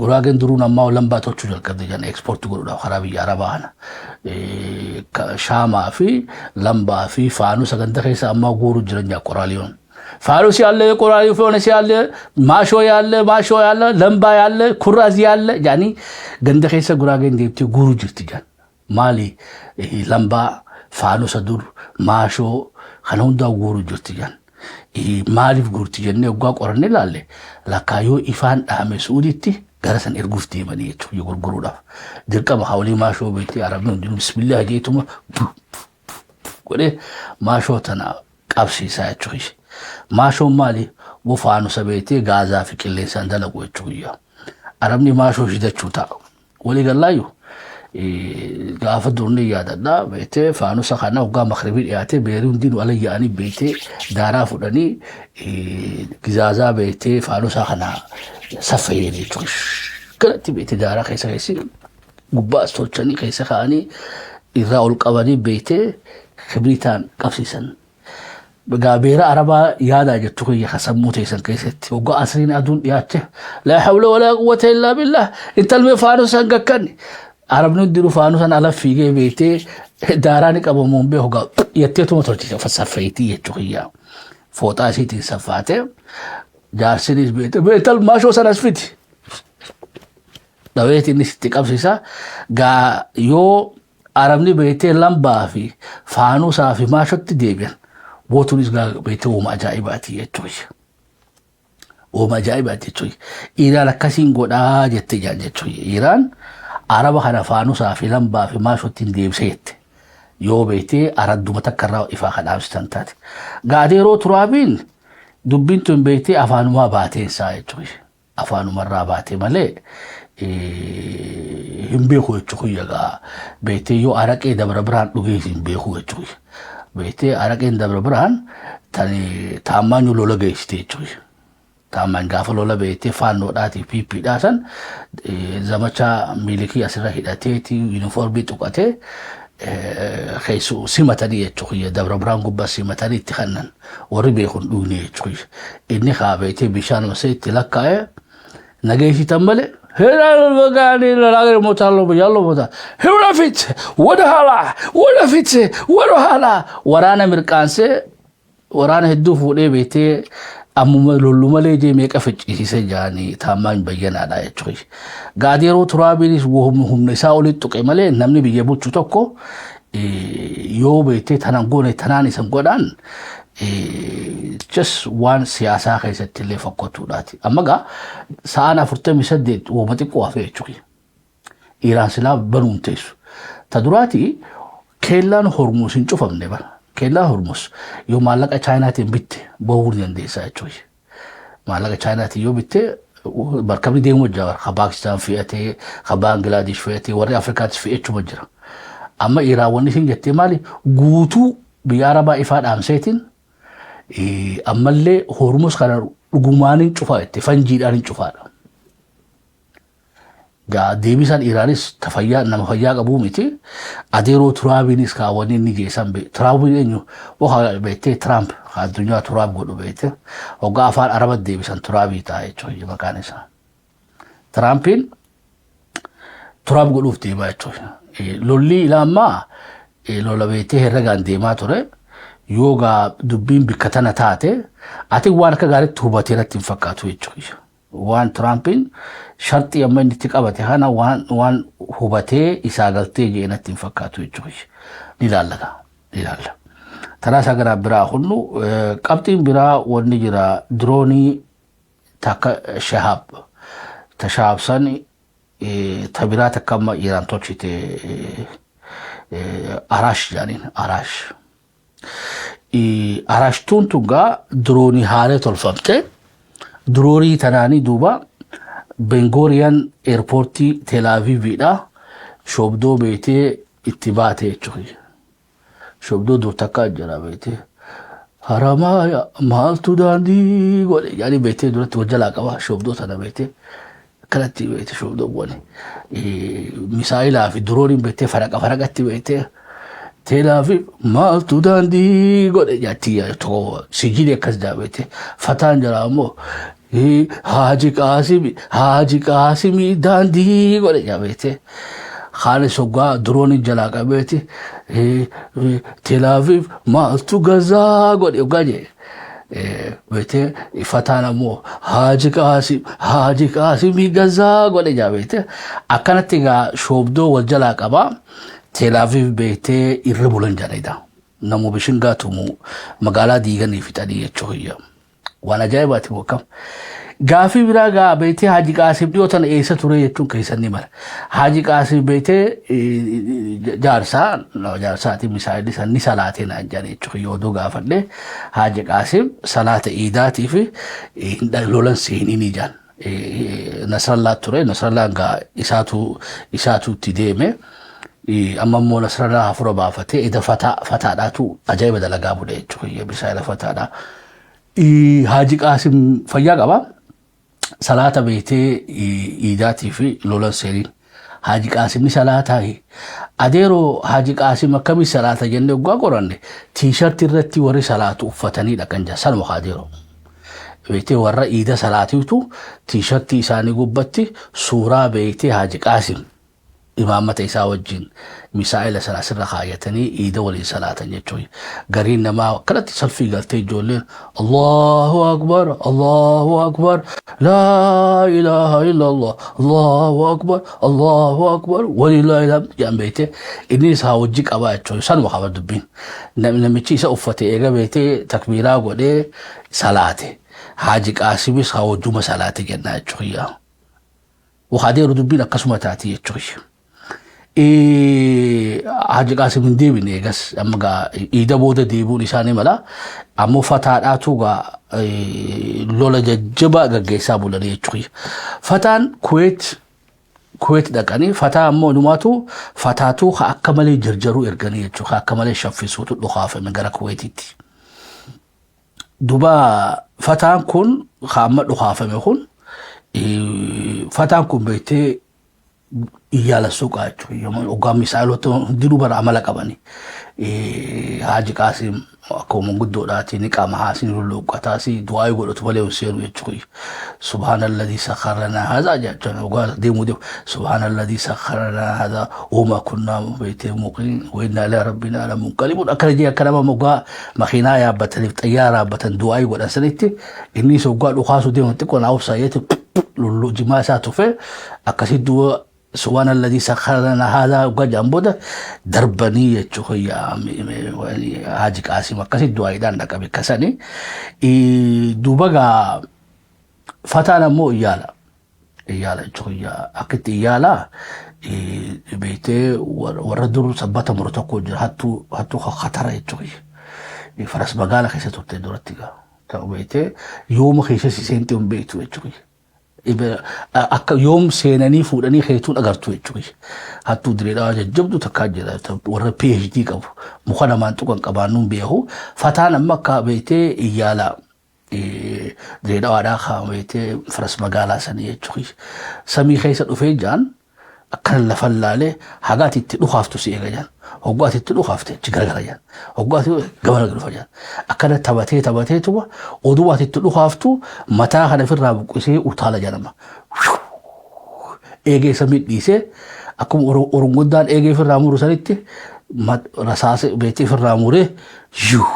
Guraageen duruun ammaa lambaa tolchuu jalqabde jedhan, export godhuudhaaf karaa biyya Arabaa kana. Shaamaa fi lambaa fi faanuu sagantaa keessa ammaa guuruu jiran jaa qoraaliyoon. ፋኖስ ያለ፣ ቆራሪ ፋኖስ ያለ፣ ማሾ ያለ፣ ማሾ ያለ፣ ለምባ ያለ፣ ኩራዝ ያለ jaanii ganda keessa Guraageen deemtee guuruu jirti jaan. Maali? Lambaa, faanusa dur, maashoo kana hundaa guuruu jirti jaan. Maaliif guurti jennee waggaa qoranne ilaalle, lakkaa yoo ifaan dhaame Suuditti gara san erguuf deemanii jechuudha gurguruudhaaf. Dirqama hawlii maashoo beektee Arabni hundinuu bismillah jeetuma godhee maashoo tana qabsiisaa jechuudha. Maashoon maali? Faanusa beektee gaazaa fi qilleensaan dalagu jechuudha. Arabni maashoo shidachuu ta'a. Walii gallaayu gaafa durni yaadadha beektee faanusa kana waggaa makribii dhiyaatee beerii hundinuu ala yaa'anii beektee daaraa fudhanii gizaazaa beektee faanusa kana saffayeen jechuudha. Kanatti beektee daaraa keessa keessi gubbaa as tolchanii keessa kaa'anii irraa ol qabanii beektee kibriitaan qabsiisan. Gaa beera Arabaa yaadaa jettu kiyya ka sammuu teessan keessatti waggaa asriin aduun dhiyaache, laa hawla walaa quwwata illaa billah, intalmee faanusan gakkanni Arabni hundinuu faanusan ala fiigee beektee daaraa ni qabamuun beeku gaa yetteetuma tolchite saffeetii jechuu kiyya, fooxaa isiitiin saffaate, jaarsinis beekte intal maashoo sanas fiti dhaweeti inni sitti qabsiisa. Gaa yoo Arabni beektee lambaa fi faanusaa fi maashotti deebi'an, bootuunis gaa beektee uuma ajaa'ibaati jechuudha. Uuma ajaa'ibaati jechuudha. Iiraan akkasiin godhaa jette jaan jechuudha. Iiraan Araba kana faanusaa fi lambaa fi maashotti hin deebise jette. Yoo beektee aradduma takka irraa ifaa kan dhaabsitan taate. Gaadee yeroo Turaabiin dubbiin tun beektee afaanumaa baateensaa jechuudha. Afaanumarraa baate malee hin beeku jechuudha. Gaa beektee yoo araqee Dabra Biraan dhugees hin beeku jechuudha. Beektee araqeen Dabra Biraan tani taammaanyu lola geessite jechuudha. Taammaan gaafa lola beektee faannoodhaatii piippiidhaa san zamachaa miilikii asirra hidhateeti yuunifoormii tuqatee keessu simatanii jechuudha. Dabra Biraan gubbaa simatanii itti kennan, warri beekun dhugne jechuudha. Inni kaa beektee bishaan masee itti lakkaa'ee nageessitan malee እሞታለሁ ብያለሁ። ቦታ ወደፊት ወደ ኋላ ወደፊት ወደ ኋላ waraana mirqaansee waraana hedduu fuudhee beetee ammuma lollu malee jee meeqa ficcisiise jaanii Taammaany Bayyanaadha jechuudha. Gaadeeroo Turaabiinis humna isaa olitti tuqe malee namni biyya bulchu tokko yoo beetee tanaan goone tanaan isan godhaan just waan siyaasaa keessatti illee fokkottuudhaati. Amma gaa sa'aan 48 wooma xiqqoo hafe jechuudha. Iraan silaa banuun teessu. Ta duraati keellaan Hormuus hin cufamne bara. Keellaan Hormuus yoo maallaqa Chaayinaatiin bitte bahuu ni dandeessa jechuudha. Maallaqa Chaayinaatiin yoo bitte markabni deemuu jira. Ka Paakistaan fe'atee, ka Baangilaadesh fe'atee, warri Afrikaattis fe'achuma jira. Amma Iraan wanni isin jettee maali? Guutuu biyya Arabaa ifaa dhaamseetiin ammallee Hormuus kana dhugumaan hin cufaa jette, fanjiidhaan hin cufaadha. Gaa deebisaan Iraanis tafayyaa nama fayyaa qabuu miti. Adeeroo Turaabiinis kaawwanni inni geessan be. Turaabiin eenyu? Waxa beektee Tiraamp addunyaa turaab godhu beekte. Hoggaa afaan Araba deebisan Turaabii ta'a jechuudha maqaan isaa. Tiraampiin turaab godhuuf deemaa jechuudha. Lolli ilaa ammaa lola beektee herregaan deemaa ture. Yoo gaa dubbiin bikka tana taate ati waan akka gaariitti hubatee natti hin fakkaatu jechuudha. Waan Tiraampiin sharxii amma inni itti qabate kana waan hubatee isaa galtee jee natti hin fakkaatu jechuudha. Ni ilaallata. Ni ilaalla. Taraa isaa gara biraa hunnu qabxiin biraa wanni jira diroonii takka Shahaab. Ta Shahaab san ta biraa takka amma Iraan tolchite, Araash jedhaniin Araash. Araashtuun tun gaa diroonii haaree tolfamte. Diroonii tanaanii duuba Ben Gurion airportii Teelaaviiviidha. Shoobdoo beetee itti baate jechuudha. Shoobdoo dur takka jira beetee. Haramaaya maaltu daandii godhe yaani beetee duratti wajjalaa qaba shoobdoo tana beetee. Akkanatti beetee shoobdoo bu'ani. Misaayilaa fi dirooniin beetee faraqa faraqatti beetee. Teelaaviiv maaltu daandii godhe jaatti tokko sijiilii akkas jaa beetee. Fataan jira ammoo Haaji Qaasimi Haaji Qaasimii daandii godhe jaa beetee. Kaanis hoggaa dirooniin jalaa qabeeti Teelaaviiv maaltu gazaa godhe hoggaa jee. Beetee fataan ammoo Haaji Qaasim Haaji Qaasimii gazaa godhe jaa beetee. Akkanatti egaa shoobdoo wal jalaa qabaa. Teelaaviiv beektee irra bulan jedhanidha. Namu bishingaa tumu magaalaa diiganii fixanii jechuudha. Waan ajaa'ibaati akkam. Gaafii biraa gaa beektee Haaji Qaasim dhiyoo tana eessa ture jechuun keessan ni mala. Haaji Qaasim beektee jaarsaa jaarsaati misaayilli san ni salaatee naan jedhan jechuudha yoo oduu gaafadhe Haaji Qaasim salaata iidaatii fi lolan seenii ni jedhan. Nasrallaa ture. Nasrallaan gaa isaatu itti deeme. Amma immoo Nasrallaa hafuura baafatee eda fataadhaatu ajaa'iba dalagaa bule jechuudha. Misaayila fataadhaa. Haaji Qaasim fayyaa qaba. Salaata beektee iidaatii fi lolan seeniin. Haaji Qaasim ni salaataa. Adeeroo Haaji Qaasim akkamii salaata jennee waggaa qoranne T-shirtii irratti warri salaatu uffatanii dhaqan jira. Sanuma adeeroo. Beektee warra iida salaatiitu T-shirtii isaanii gubbatti suuraa beektee Haaji Qaasim imaammata isaa wajjin misaa'ila sana asirra kaayatanii iida waliin salaatan jechuudha. Gariin namaa akkanatti salfii galtee ijoolleen Allahu Akbar, Allahu Akbar, laa ilaaha illallah, Allahu Akbar, Allahu Akbar, walillaahi alhamd jedhan beektee innis haa hojii qabaa jechuudha. Sanuma qaba dubbiin. Namichi isa uffate eega beektee takbiiraa godhee salaate. Haaji Qaasimis haa hojjuma salaate jennaa jechuudha. Wakaadeeru dubbiin akkasuma taati jechuudha. Haaji Qaasim hin deebine eegas amma gaa iida booda deebi'uun isaanii mala. Ammoo fataadhaatu gaa lola jajjabaa gaggeessaa bulanii jechuudha. Fataan Kuweet dhaqanii fataa ammoo numaatu fataatu akka malee jarjaruu erganii jechuudha. Akka malee shaffisuutu dhukaafame gara Kuweetitti. Duba fataan kun amma dhukaafame kun fataan kun beektee Iyyaala suuqaa jechuudha. Hoggaa misaa'ilota hundinuu bara amala qabani. Haaji Qaasim akkuma manguddoodhaati ni qaama haasni lulluuqqataas du'aa godhatu malee hin seenu jechuudha. Subhaanalladhii sakhara lanaa haadhaa jechuudha. Hoggaa deemuu deemu subhaanalladhii sakhara lanaa haadhaa wamaa kunnaa beektee muqriin wa innaa ilaa rabbinaa lamunqalibuun akkana jee akka nama moggaa makiinaa yaabbataniif xayyaara yaabbatan du'aa godhan sanitti innis hoggaa dhukaasuu deemu xiqqoo naa obsaa jeetti lullu jimaa isaa tufee akkasitti du'a subhaanalladhii sakhara lanaa haadhaa hoggaa jedhan booda darbanii jechuudha. Haaji Qaasim akkasitti du'aayiidhaan dhaqa bakka sanii. Duuba gaa fataan ammoo iyyaala. Iyyaala jechuudha. Akkitti iyyaala beektee warra dur sabbata muru tokko jira hattuu hattuu katara jechuudha. Faras magaala keessa turte duratti gaa. Ta'u beektee yooma keessa si seente hin beektu jechuudha. Akka yoom seenanii fuudhanii keetuun agartu jechuudha. Hattuu direedhaa jajjabdu takkaa jira warra PhD qabu muka namaan tuqan qabaannuun beeku. Fataan amma akka beektee iyyaala direedhawaadhaa kaa beektee faras magaalaa sanii jechuudha. Samii keessa dhufee jaan akkana lafan laalee haga ati itti dhukaaftu si eega jaan. Hogguu ati itti dhukaafte achi garagala jaan. Hogguu ati gamana dhufa jaan. Akkana taphatee taphateetuma oduu ati itti dhukaaftu mataa kana ofirraa buqqisee utaala jaan amma. Eegee samii dhiisee akkuma orunguddaan eegee ofirraa muru sanitti rasaasa beektee ofirraa muree yuu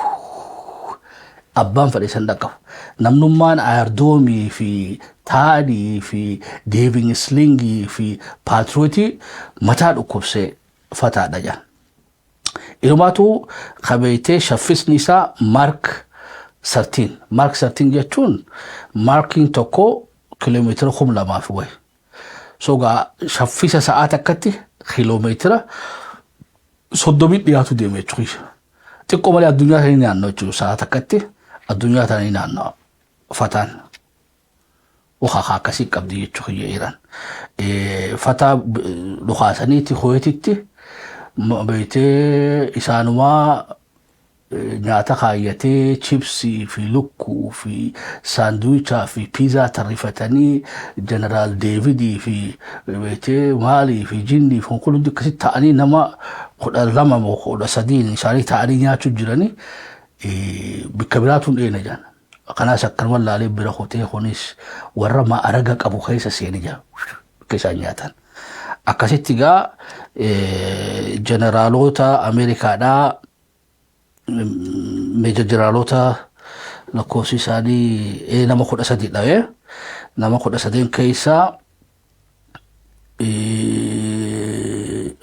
abbaan fedhe san dhaqqabu. Namnummaan Iron Domeii fi THAADii fi David Slingii fi Patriotii mataa dhukkubsee fataadha jedhan. Inumaatu kabeeytee shaffisni isaa Mach 13. Mach 13 jechuun Machiin tokko kiiloomeetira 2000 fi wayi. So gaa shaffisa sa'aa takkatti kiiloomeetira 30 dhiyaatu deema jechuudha. Xiqqoo malee addunyaa tanii naannoo jechuudha. Sa'aa takkatti addunyaa tanii naannawa fataan. Wakaa akkasii qabdi jechuudha Iraan. Fataa dhukaasaniiti Kuweetitti beektee isaanumaa nyaata kaayyatee chipsii fi lukkuu fi saanduwichaa fi piizaa tarrifatanii jeneraal Deevidii fi beektee maalii fi jinnii fi kun hundi akkasitti ta'anii nama 12 moo 13 isaanii ta'anii nyaachuu jiranii bakka biraatu hin dheena jedhan. Kanaas akkanuma laalee bira kutee kunis warra ma'araga qabu keessa seeni jira bakka isaan nyaatan. Akkasitti gaa jeneraalota Ameerikaadhaa meeja jeneraalota lakkoofsi isaanii nama 13 dhawee nama 13 keessaa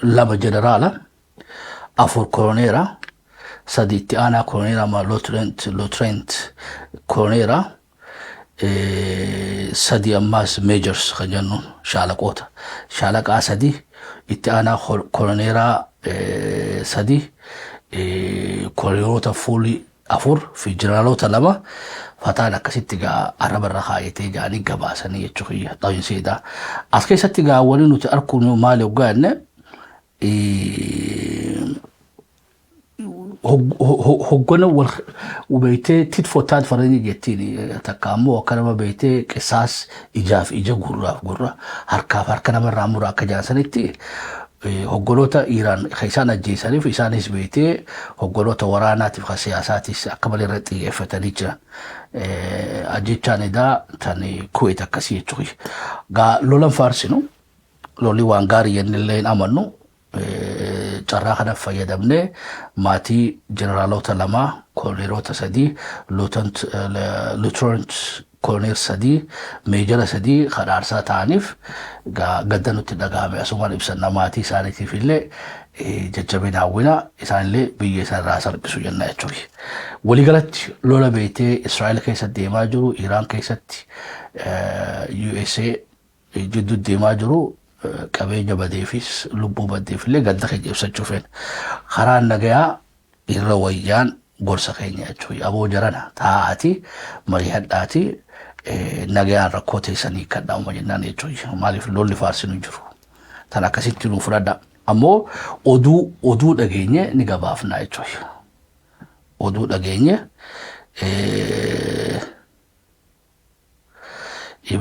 lama jeneraala, afur koloneera, sadi itti aanaa koloneera ama lieutenant koloneera, sadi ammaas majors kan jennu shaalaqoota, shaalaqaa sadi, itti aanaa koloneeraa sadi, koloneerota fuulii afur fi jeneraalota lama fataan akkasitti gaa arraba irra kaayatee jaanii gabaasanii jechuu kiyya xawinseedha. As keessatti gaa wani nuti arguu maali hoggaa jenne hoggana wal beektee tit for tat faranjii jettiin takka ammoo akka nama beektee qisaas ijaaf ija, gurraaf gurra, harkaaf harka namarraa mura akka jaansanitti hogganoota Iraan kan isaan ajjeesaniif isaanis beektee hogganoota waraanaatiif kan siyaasaatis akka malee irratti xiyyeeffatanii jiran. Ajjechaan edaa tan Kuwait akkasii jechuudha. Gaa lolan faarsinu lolli waan gaarii jennellee hin amannu. Carraa kana fayyadamnee maatii jeneraalota lamaa, koloneerota sadii, lieutenant colonel sadii, majora sadii kan aarsaa ta'aniif gadda nutti dhagahame asumaan ibsanna. Maatii isaaniitiif illee jajjabina hawwina, isaanillee biyya isaan salphisu jenna jechuudha. Waliigalatti lola beektee Israa'el keessatti deemaa jiru, Iraan keessatti USA jidduu deemaa jiru, qabeenya badeefis lubbuu badeef illee gadda keenya ibsachuu feena. Karaan nagayaa irra wayyaan gorsa keenya jechuudha. Aboo jarana taa'aati mari'adhaati nagayaan rakkoo teessanii kan dhaamuma jennaan jechuudha. Maaliif lolli faarsinu jiru. Tan akkasitti nu fudhadha. Ammoo oduu dhageenye ni gabaafna jechuudha. Oduu dhageenye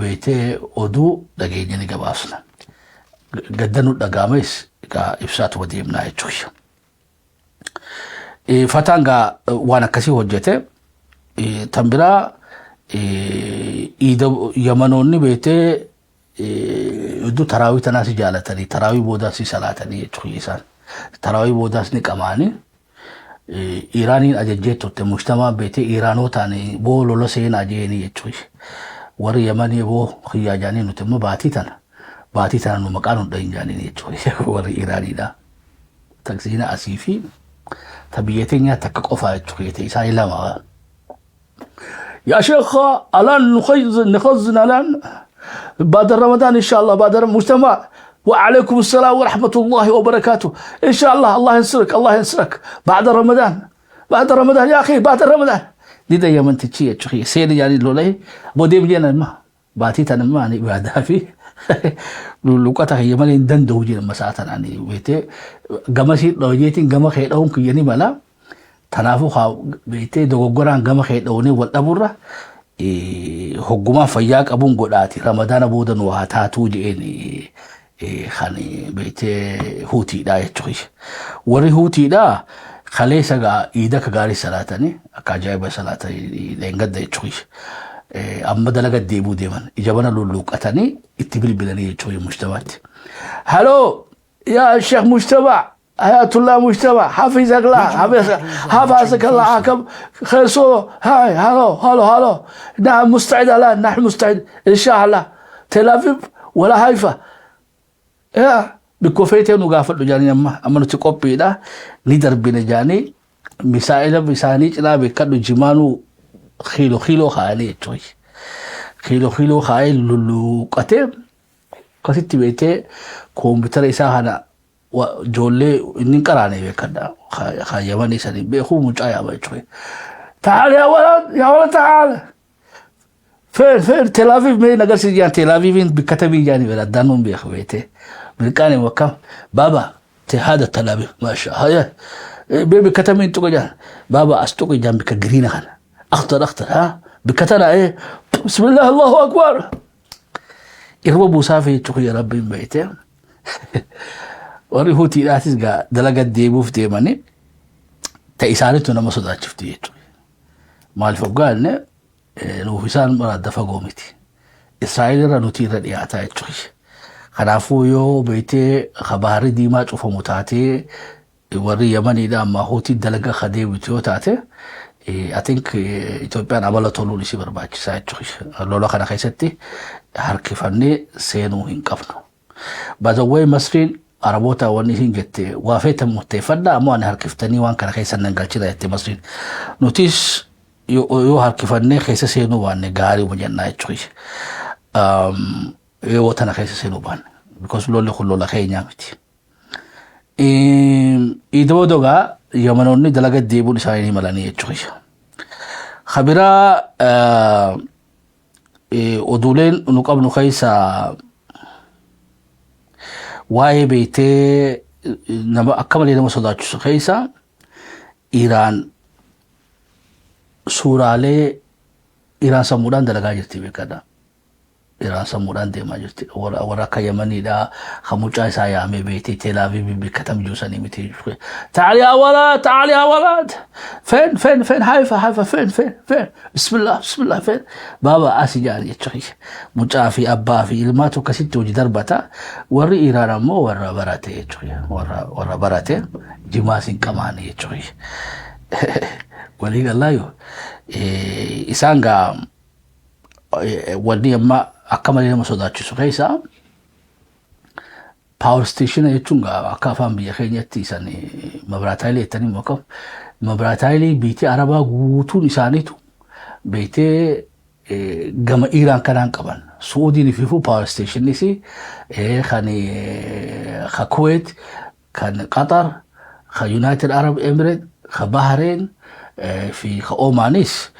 beektee oduu dhageenye ni gabaasna. Gadda nu dhagaames egaa ibsaatuma deemnaa jechuudha. Fataan gaa waan akkasii hojjete. Tan biraa, Yamanoonni beetee iddoo taraawii tanaas jaalatanii, taraawii boodaas salaatanii jechuudha isaan. Taraawii boodaas ni qamaanii. Iraaniin ajajjee turte mujtamaa beetee Iraanotaan boo lola seenaa jeeni jechuudha. Warri Yamanii boo kiyyaa jaanii, nuti immoo baatii tana nu maqaa nu dhahin jaanii jechuudha warri Iraaniidha. Taksiina asii fi ta biyya teenyaa takka qofaa jechuudha, isaanii lama. يا شيخ، الان نخزن نخزن الان بعد رمضان ان شاء الله، بعد المجتمع. وعليكم السلام ورحمة الله وبركاته. إن شاء الله، الله ينصرك، الله ينصرك. بعد رمضان، بعد رمضان يا أخي، بعد رمضان. دي ده يا من تشي تشي سيدي يعني لولاي بودي بجينا ما باتي تنا ما يعني بعد في luqata kiyya malee hin danda'u jedhan masaa tanaan beetee gama si dhoojeetiin gama kee dha'uun kiyya ni mala. Tanaafuu haa beetee dogoggoraan gama kee dha'uunee wal dhaburra hoggumaan fayyaa qabuun godhaati Ramadaana booda nu haa taatuu jedheen kan beetee Huutiidha jechuudha. Warri Huutiidha kaleessa gaa iida akka gaarii salaatanii, akka ajaa'iba salaatanii leengadda jechuudha. Amma dalaga deebuu deeman ija bana lulluuqqatanii itti bilbilanii jechuudha mujtamaatti. "Hello يا شيخ مجتمع، حياة الله مجتمع، حفظك الله، حفظك الله، كم خير صورة هاي. هلو هلو هلو، نعم مستعد الآن، نحن مستعد إن شاء الله، تل أبيب ولا حيفا يا بكوفيتي nu gaafadhu jaanii, amma nuti qophiidha, ni darbina jaanii, misaa'ila isaanii cinaa beekadhu jimaanuu kiiloo kiiloo kaa'anii jechuudha. Kiiloo kiiloo kaa'ee lulluuqatee akkasitti beektee koompitara isaa kana ijoollee inni hin qaraane beekadha. Kaayyamanii sanii beekuu mucaa yaama jechuudha. "تعال يا ولد، يا ولد، تعال. فين فين تل أبيب؟ mee nagarsiis" jaan. Tel Aviiviin bikka tamii jaani bira addaan nuun beeku beekte. Mirqaani wakkam "بابا، هذا تل أبيب، ما شاء هيا bee bikka tamiin tuqa" jaan. "بابا، as tuqa" jaan, bikka green kana. أخضر أخضر، ها bikka tana ee بسم الله الله أكبر. Irba buusaa fi jechuudha Rabbiin beekte. Warri Huutiidhaatis gaa dalaga deebuuf deemanii ta isaanitu nama sodaachifti jechuudha. Maaliif hoggaanne, nuuf isaan adda fagoo miti. Israa'el irra nuti irra dhiyaataa jechuudha. Kanaafuu yoo beektee baharri Diimaa cufamu taatee, warri Yamaniidha amma Huutii dalaga ka deebitu yoo taate, I think Itoophiyaan amala toluun isii barbaachisaa jechuudha. Lola kana keessatti harkifannee seenuu hin qabnu. By the way, Masriin Araboota wanni isin jette, waa feetan murteeffadha, ammoo ani harkiftanii waan kana keessa nan galchina jette Masriin. Nutis yoo harkifannee keessa seenuu baanne gaarii jennaa jechuudha. Yoo tana keessa seenuu baanne. Because lolli kun lola keenyaa miti. Iidoo dogaa Yamanoonni dalaga deebuun isaanii ni malanii jechuudha. Kabiraa, oduuleen nu qabnu keessa waa'ee beektee nama akka malee nama sodaachisu keessa, Iraan suuraalee, Iraan sammuudhaan dalagaa jirti beekadha. Iraan sammuudhaan deemaa jirti. Warra akka Yamaniidha. Kan mucaa isaa yaamee beektee Tel Aviv bikka tam jiru sanii miti. "تعال يا ولد، تعال يا ولد. فين فين فين حيفا حيفا، فين فين فين؟ بسم الله بسم الله، فين؟ بابا asi" jedhan jechuudha. Mucaa fi abbaa fi ilmaatu akkasitti hojii darbata. Warri Iraan ammoo warra barate jechuudha. Warra barate jimaas hin qamaane jechuudha. Walii galaayo isaan gaa wanni amma akka malee nama sodaachisu keessa power station jechuun akka afaan biyya keenyatti isan mabraataayilee jettanii immoo mabraataayilee biitii Arabaa guutuun isaaniitu beektee gama Iraan kanaan qaban. Suudiin fiifuu power stationis kan Kuwait, kan Qatar, kan United Arab Emirates, kan Bahrain fi kan Omaanis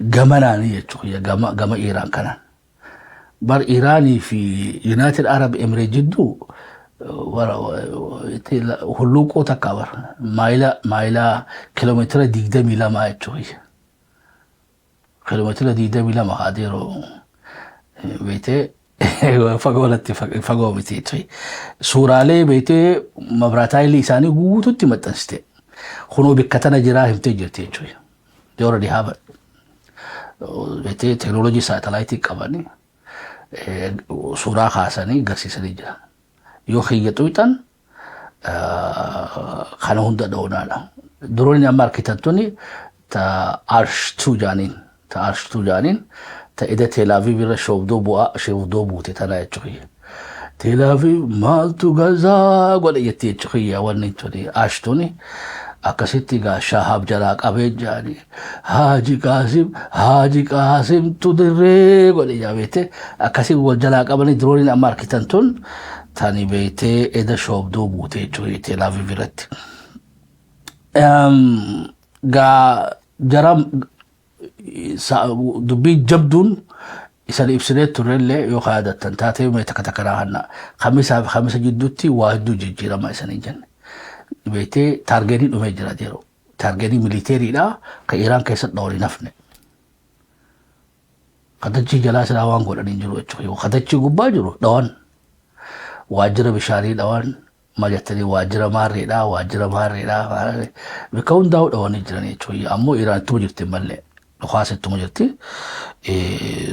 gamanaanii jechuudha, gama Iraan kanaan. Bar Iraanii fi United Arab Emirates jidduu hulluuqoo takka bar maayila kiiloomeetira 22 jechuudha. Kiiloomeetira 22 haadeeroo beektee Fagoo natti fagoo miti jechuudha. Suuraalee beektee mabraataayilii isaanii guututti maxxansite. Kunoo bikka tana jiraa himtee jirti jechuudha. They already have it. Beektee teknooloojii saatalaayitii qabanii suuraa kaasanii garsiisanii jiran. Yoo kiyya xuyxan kana hunda dha'uudhaadha. Drooniin amma argitan tuni ta Arsh 2 jaaniin, ta Arsh 2 jaaniin, ta ida Teelaaviv irra shoobdoo bu'aa shoobdoo buute tana jechuudha. Teelaaviv maaltu gazaa godhe jetti jechuudha. Wanni tuni Arsh tuni akkasitti gaa Shahaab jalaa qabee jaani Haaji Qaasim, Haaji Qaasimtu dirree godhe jaa. Beete akkasii wal jalaa qabanii. Drooniin amma argitan tun tani beetee eda shoobdoo buute jechuudha Teelaaviv irratti. Gaa jara dubbii jabduun isan ibsinee turrellee yoo yaadattan taatee, mee takka takka hanna kamisaa fi kamisa jidduutti waa hedduu jijjiirama isanii jenne. Beektee targetii dhumee jira yeroo. Targetii militaryidha kan Iraan keessatti dhawanii nafne. Kadachii jalaa silaa waan godhanii jiru jechuudha. Kadachii gubbaa jiru dhawan. Waajjira bishaanii dhawan. Maal jettanii, waajjira maarreedha, waajjira maarreedha, bakka hundaa'u dhawanii jiran jechuudha. Ammoo Iraan ittuma jirti malee dhukaasa ittuma jirti.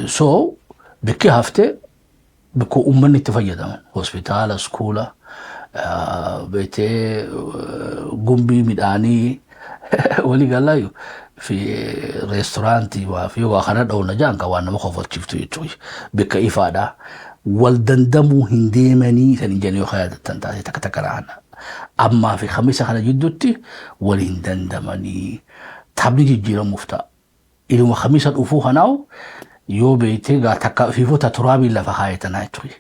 So bakki haftee bakka uummanni itti fayyadamu, hospitaala, school, beektee gumbii midhaanii walii galaayu fi reesturaantii waa fi waa kana dha'uun jaan kan waan nama kofalchiiftu jechuudha. Bakka ifaadha. Wal dandamuu hin deemanii san hin jennee yoo yaadattan taate takka takka raana. Ammaa fi kamisa kana jidduutti wal hin dandamanii taphni jijjiiramuuf ta'a. Iluma kamisa dhufuu kanaawu yoo beektee gaa takka fiifota turaabiin lafa kaayatanaa jechuudha.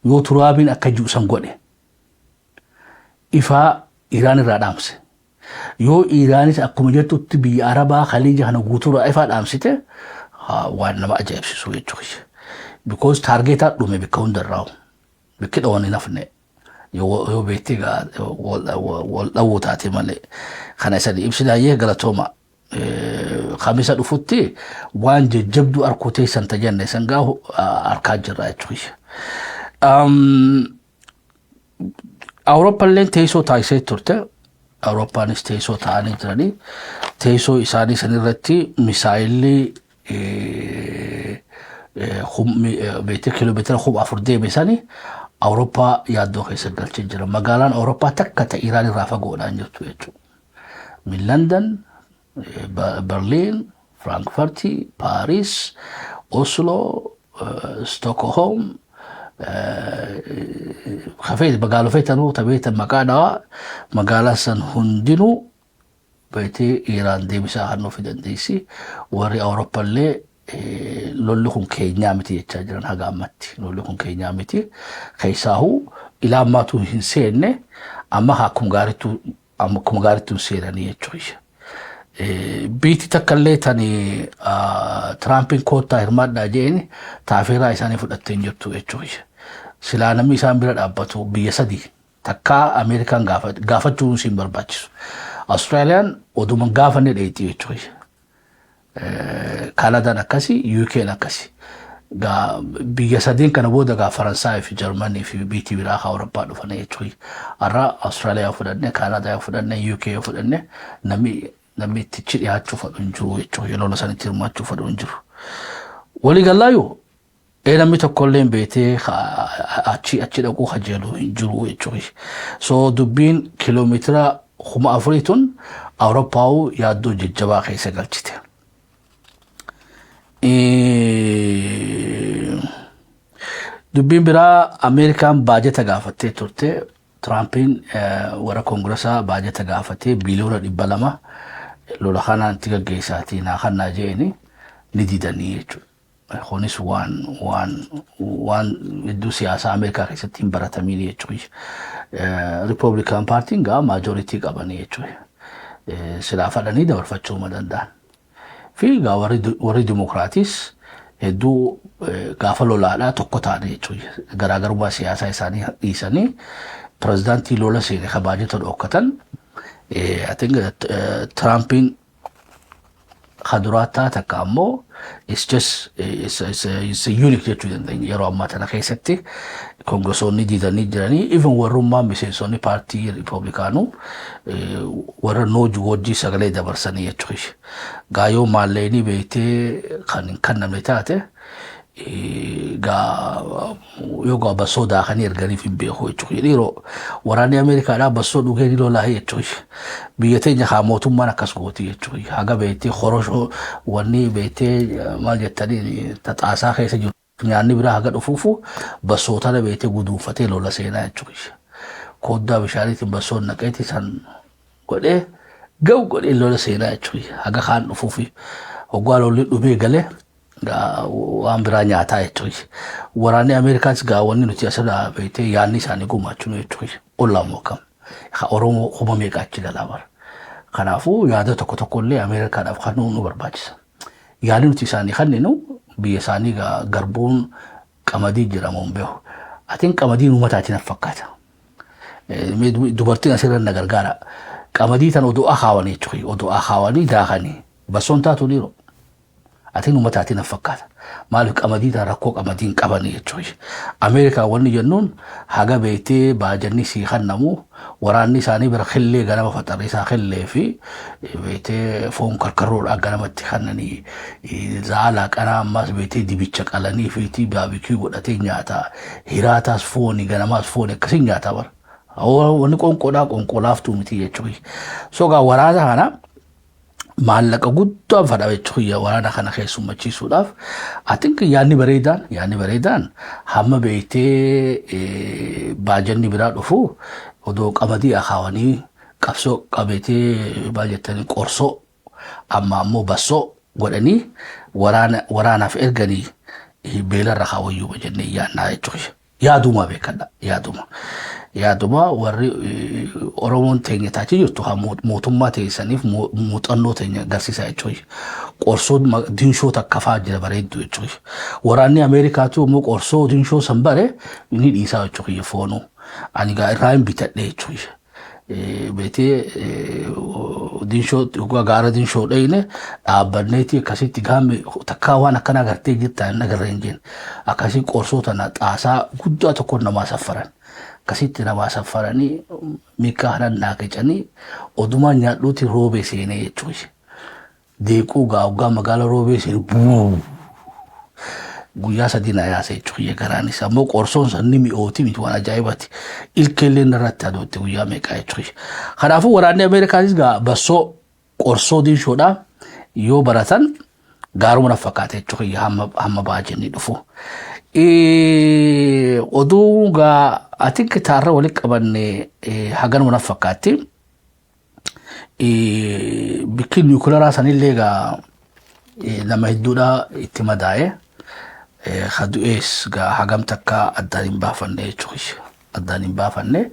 Yoo turaabiin akka jiru san godhe, ifaa Iraan irraa dhaamse. Yoo Iraanis akkuma jettutti biyya Arabaa Khaliija kana guutuurraa ifaa dhaamsite, waan nama ajaa'ibsiisu jechuudha. Because targetaa dhume bakka hundarraa bakki dhawan hin hafne. Yoo beektee gaa wal dhawuu taate malee kana isanii ibsinaayyee galatooma. Kamisa dhufutti waan jajjabduu arkuu teessan tajanne san gaa arkaa jirra jechuudha. Awurooppaalleen teessoo taasisee turte. Awurooppaanis teessoo ta'anii jiranii. Teessoo isaanii sanirratti misaayilli beektee kiiloomeetira 4000 deeme sani Awurooppaa yaaddoo keessa galchee jira. Magaalaan Awurooppaa takka ta Iraan irraa fagoodhaan jirtu jechuudha. London, Berliin, Frankfurti, Paris, Oslo, Stockholm, kafee magaalaa feetanuu tabeetan maqaa dhawaa, magaalaa san hundinuu beetee Iraan deebisaa kan nuuf dandeessi. Warri Awurooppaallee lolli kun keenyaa miti jechaa jiran haga ammatti. Lolli kun keenyaa miti. Keessaahuu ilaa ammaatu hin seenne, amma akkuma gaariittuu hin seenanii jechuudha. Biitti takka illee tani Tiraampiin koottaa hirmaadhaa jeen taafeeraa isaanii fudhattee hin jirtu jechuudha. Silaa namni isaan bira dhaabbatu biyya sadii takkaa Ameerikaan gaafachuun siin barbaachisu. Austraaliyaan oduma gaafanne dheetti jechuudha. Kaanadaan akkasi, UK'n akkasi. Biyya sadeen kana booda gaa Faransaayii fi Jarmanii fi biyyi biraa kan Awurooppaa dhufan jechuudha. Har'a Austraaliyaa fudhanne, Kaanadaa fudhanne, UK fudhanne, namni itti dhiyaachuu fedhu hin jiru jechuudha. Lola sanitti hirmaachuu fedhu hin jiru. Waliigalaayyuu namni tokkollee beetee achi achi dhaquu kajeelu hin jiru jechuudha. So dubbiin kiiloomeetira 4000 tun Awurooppaa'uu yaaddoo jajjabaa keessa galchite. Dubbiin biraa Ameerikaan baajata gaafattee turte. Tiraampiin warra koongiresa baajata gaafatee biiliyoona 200 lola kanaan itti gaggeessaatii naa kannaa jeeni ni didanii jechuudha. Kunis waan hedduu siyaasaa Ameerikaa keessatti hin baratamiin jechuudha. Ripooblikaan paartiin gaa majority qabanii jechuudha. Silaa fadhanii dabarfachuu ma danda'an. Fi gaa warri Dimokiraatis hedduu gaafa lolaadhaa tokko ta'anii jechuudha. Garaagarummaa siyaasaa isaanii dhiisanii pirezidaantii lola seene ka baajata dhokkatan. I think Tiraampiin Kaduraa takka ammoo it's just it's a unique jechuu dandeenya. Yeroo ammaa tana keessatti kongiresoonni diidanii jiranii, even warrummaa miseensonni paartii Riipooblikaanuu warra no wajjii sagalee dabarsanii jechuudha. Gaayoo maalleenii beektee kan hin kennamne taate, gaa yoo gaa bassoo daakanii erganiif hin beeku jechuudha. Dhiiroo, waraanni Ameerikaadhaa bassoo dhugee ni lolaa jechuudha. Biyya teenya haa mootummaan akkas gooti jechuudha. Haga beektee horoshoo wanni beektee maal jettanii taxaasaa keessa jiru nyaanni biraa haga dhufuufu bassoo tana beektee guduunfatee lola seenaa jechuudha. Koddaa bishaaniitiin bassoon naqeeti san godhee ga'u godhee lola seenaa jechuudha. Haga kaan dhufuufi hoggaa lolli dhumee galee waan biraa nyaataa jechuudha. Waraanni Ameerikaas gaa wanni nuti asirraa beektee yaadni isaanii gumaachuu jechuudha. Ollaan akkam. Oromoo 5,000 achi galaa bara. Kanaafuu yaada tokko tokko illee Ameerikaadhaaf kan nu barbaachisa. Yaadni nuti isaanii kenninu biyya isaanii garbuun qamadii jedhamu hin beeku. Atiin qamadiin uummataatiin na fakkaata. Dubartiin asirra na gargaara. Qamadii tan oduu akaawanii jechuudha. Oduu akaawanii daakanii bassoon taatu dhiiroo. Atiin uummataatiin na fakkaata. Maaliif qamadii tan rakkoo qamadiin qabanii jechuudha. Ameerikaa wanni jennuun haga beektee baajanni sii kennamu waraanni isaanii bira killee ganama faxarri isaa killee fi beektee foon karkarroodhaa ganamatti kennanii, zaalaa qanaa ammas beektee dibicha qalanii fi barbecue godhatee nyaata. Hiraataas fooni, ganamaas fooni akkasiin nyaata bara. Wanni qoonqoodhaa qoonqoo laaftuu miti jechuudha. So gaa waraana kana maallaqa guddaa fadha jechuudha waraana kana keessummachiisuudhaaf. I think yaadni bareedaan hamma beektee baajanni biraa dhufu odoo qamadii akaawanii qabsoo qabeetee maal jettanii qorsoo amma ammoo bassoo godhanii waraanaaf erganii beelarra kaawwayyuu jennee yaannaa jechuudha. Yaaduma beekadha, yaaduma. Yaaduma warri Oromoon teenya taachii jirtu haa mootummaa teessaniif muuxannoo teenya agarsiisa jechuudha. Qorsoo dinshoo takka fa'aa jira bareeddu jechuudha. Waraanni Ameerikaatu immoo qorsoo dinshoo san bare ni dhiisaa jechuudha foonuu. Ani gaa irraa hin bitadhe jechuudha. Beetee dinshoo gaara dinshoo dhayne dhaabbanneeti akkasitti gaamme takkaa waan akkana agartee jirta hin agarre hin jenne. Akkasii qorsoo tana xaasaa guddaa tokko namaa saffaran. Akkasitti namaa saffaranii miikaa kanan naaqicanii odumaa nyaadhuuti Roobee seenee jechuudha. Deequu gaa hoggaa magaala Roobee seenu buu guyyaa 3 na yaase jechuudha garaanis. Ammoo qorsoon san ni mi'ooti miti, waan ajaa'ibaati. Ilkeellee narratti adootte guyyaa meeqaa jechuudha. Kanaafuu waraanni Ameerikaanis gaa bassoo qorsoo dinshoodhaa yoo baratan gaaruma na fakkaata jechuudha hamma baajenni dhufu. Oduu gaa ati kitaarra walitti qabanne haganuma na fakkaatti. Bikki niwukilaraa sanillee gaa nama hedduudha itti madaa'e. Ka du'ees gaa hagam takka addaan hin baafanne jechuudha. Addaan hin baafanne.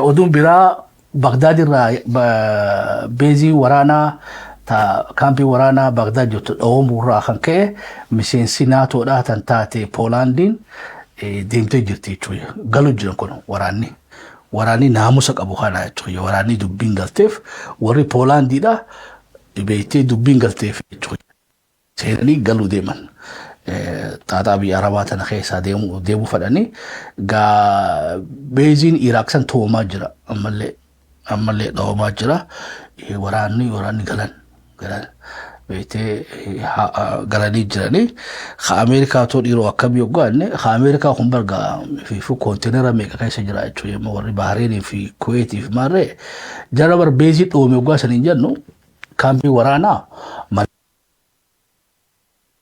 Oduun biraa Bagdaad irraa beezii waraanaa ta kaampii waraanaa Bagdaad jirtu dhawamuu irraa kan ka'e miseensi naatoodhaa tan taate Poolaandiin deemtee jirti jechuudha. Galu jiran kun waraanni. Waraanni naamusa qabu kana jechuudha. Waraanni dubbiin galteef warri Poolaandiidha beektee dubbiin galteef jechuudha. Seenanii galuu deeman. Xaaxaa biyya Arabaa tana keessaa deemuu fedhanii gaa beeziin Iraaq san to'amaa jira, ammallee dhawamaa jira. Waraanni galan beektee galanii jiranii. Ka Ameerikaa too dhiiroo akkamii hoggaanne, ka Ameerikaa kun barga fi koontiinara meeqa keessa jira jechuudha. Warri Bahareenii fi Kuweetii fi maarree jara bar beezii dhoome hoggaa saniin jennu kaampii waraanaa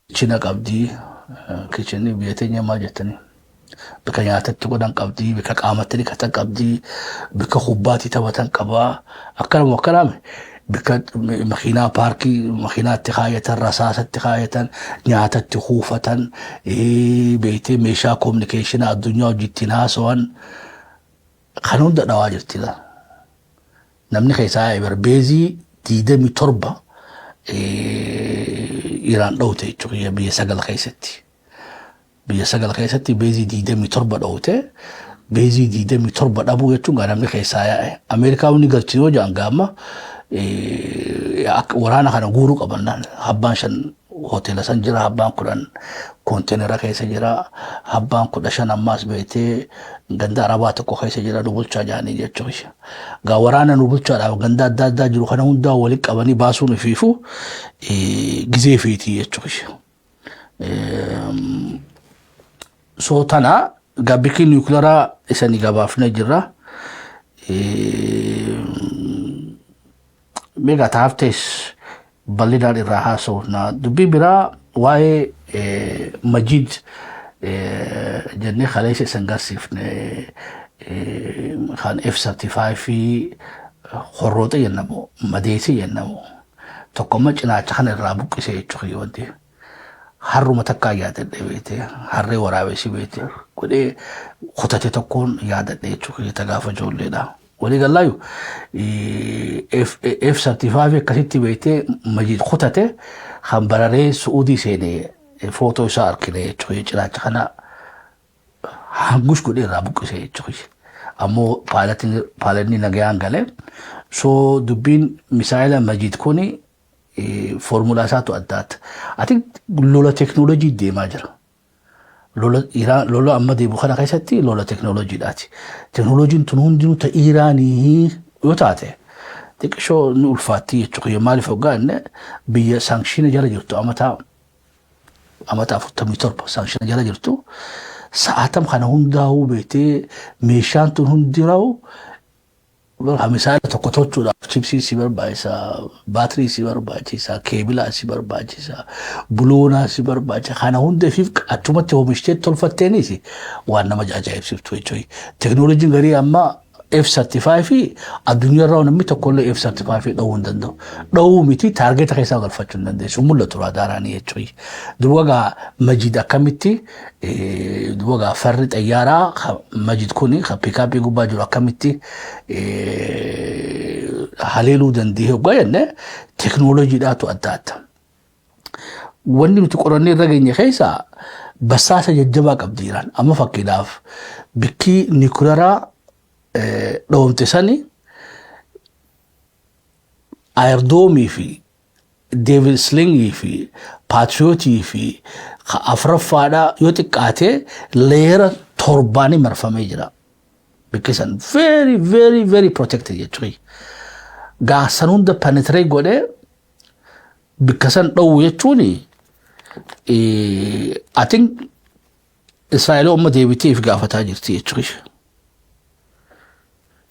kitchen qabdii. Kitchen biyya teenya maal jettanii, bika nyaatatti godhan qabdii, bika qaamatti dhiqatan qabdii, bika kubbaatii taphatan qabaa, akkanuma akkanaame bika makiinaa paarkii makiinaatti kaayatan, rasaasatti kaayatan, nyaatatti kuufatan, beektee meeshaa communication addunyaa hojii ittiin haasawan kan hunda dhawaa jirti. Namni keessaa bar beezii 27 Iraan dhawte jechuudha biyya sagal keessatti. Biyya sagal keessatti beezii 27 dhawte. Beezii 27 dhabuu jechuun gaa namni keessaa yaa'e. Ameerikaa wanni galchine yoo jedhan gaamma Waraana kana guuruu qaban. Abbaan 5 hoteela san jira, abbaan 10 koonteynara keessa jira, abbaan 15 ammaas beetee ganda arabaa tokko keessa jira, nu bulchaa jedhanii jechuudha. Gaa waraana nu bulchaadhaaf ganda adda addaa jiru kana hundaa walitti qabanii baasuun ifiifu gizee feetii jechuudha. So tana gabbikii niwukilaraa isanii gabaafnee jirra. Meeqa taaftees bal'inaan irraa haasofna. Dubbii biraa waa'ee Majid jennee kaleessa isan garsiifne, kan F-35 horrooxe jennamu, madeesse jennamu, tokkomma cinaacha kana irraa buqqise jechuudha. Wanti harruma takkaa yaadadhe beete, harree waraabessi beete godhee kutate tokkoon yaadadhe jechuudha ta gaafa ijoolleedha. Walii gallaayu F-35 akkasitti beektee Majid kutate kan bararee Su'uudii seene footoo isaa argine jechuudha. Cinaacha kana hangush godhee irraa buqqise jechuudha. Ammoo paayilatiin nagayaan galee. So dubbiin misaayila Majid kuni foormulaa isaatu addaata. Ati lola teknoolojii deemaa jira. Lola Iraan, lola amma deemu kana keessatti lola teknooloojiidhaati. Teknooloojiin tun hundinuu ta Iraanii yoo taate xiqqishoo ni ulfaatti jechuudha. Maaliif hoggaa inni biyya sanction jala jirtu amata 47 sanction jala jirtu, sa'aatam kana hundaa'uu beektee meeshaan tun hundinuu misaayila tokko tolchuudhaaf chipsii si barbaachisa, baatirii si barbaachisa, keebilaa si barbaachisa, buloonaa si barbaachisa. Kana hunda ifiif achumatti oomishtee tolfatteenis waan nama ajaa'ibsiiftu jechuudha. Teknooloojiin garii amma F-35 addunyaarraa namni tokkollee F-35 dha'uu hin danda'u. Dha'uu miti, target keessaa galfachuu hin dandeessu. Mul'atu raadaaraanii jechuudha. Duuba gaa Majid akkamitti, duuba gaa farri xayyaaraa Majid kuni kan pickup gubbaa jiru akkamitti haleeluu danda'e hoggaa jenne, teknooloojiidhaatu adda adda. Wanni nuti qorannee irra geenye keessaa basaasa jajjabaa qabdi Iraan. Amma fakkiidhaaf bikkii niwukilaraa dhoomte sani Iron Dome fi David Slingii fi Patriotii fi afuraffaadhaa yoo xiqqaate layer torbaanii marfamee jira. Bikki san very very very protected jechuudha. Gaa san hunda penetrate godhee bikka san dhowwu jechuun, I think Israa'el amma deebitee if gaafataa jirti jechuudha.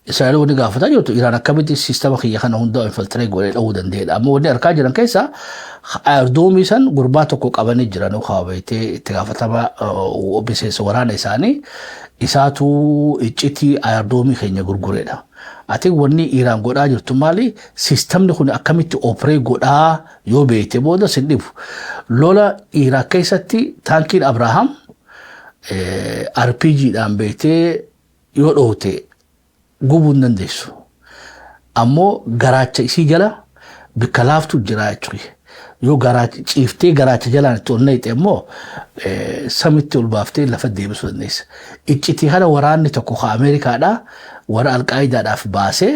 Israa'el wanni gaafataa jirtu Iraan akkamitti system kiyya kana hunda infiltrate godhee dhowwuu danda'edha. Amma wanni harkaa jiran keessa Iron Dome san gurbaa tokko qabanii jiran kaawwatee itti gaafatama miseensa waraana isaanii isaatu iccitii Iron Dome keenya gurgureedha. Ati wanni Iraan godhaa jirtu maali? Systemni kun akkamitti operate godhaa yoo beekte booda sin dhibu. Lola Iraak keessatti taankiin Abrahaam RPGdhaan beektee yoo dhoote gubuu hin dandeessu. Ammoo garaacha isii jala bikka laaftu jira jechuudha. Yoo garaacha ciiftee garaacha jalaan itti ol naqxe immoo samitti ol baaftee lafa deebisuu dandeessa. Iccitii kana waraanni tokko ka Ameerikaadhaa warra Alqaayidaadhaaf baasee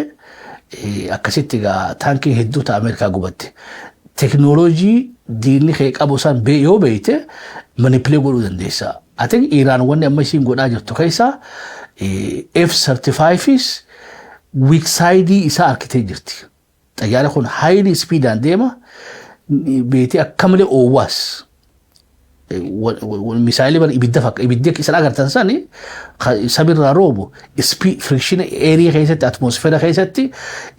akkasitti egaa taankii hedduu ta Ameerikaa gubatte. Teknooloojii diinni kee qabu san yoo beekte manipulate godhuu dandeessa. Ati Iraan wanni amma isiin godhaa jirtu keessaa F-35is weak side isaa harkitee jirti. Xayyaarri kun highly speedaan deema, beetee akka malee oowwaas. Misaayilii bara ibidda fakka ibiddi akka isan agartan sani samirraa roobu friction air keessatti, atmoosfeera keessatti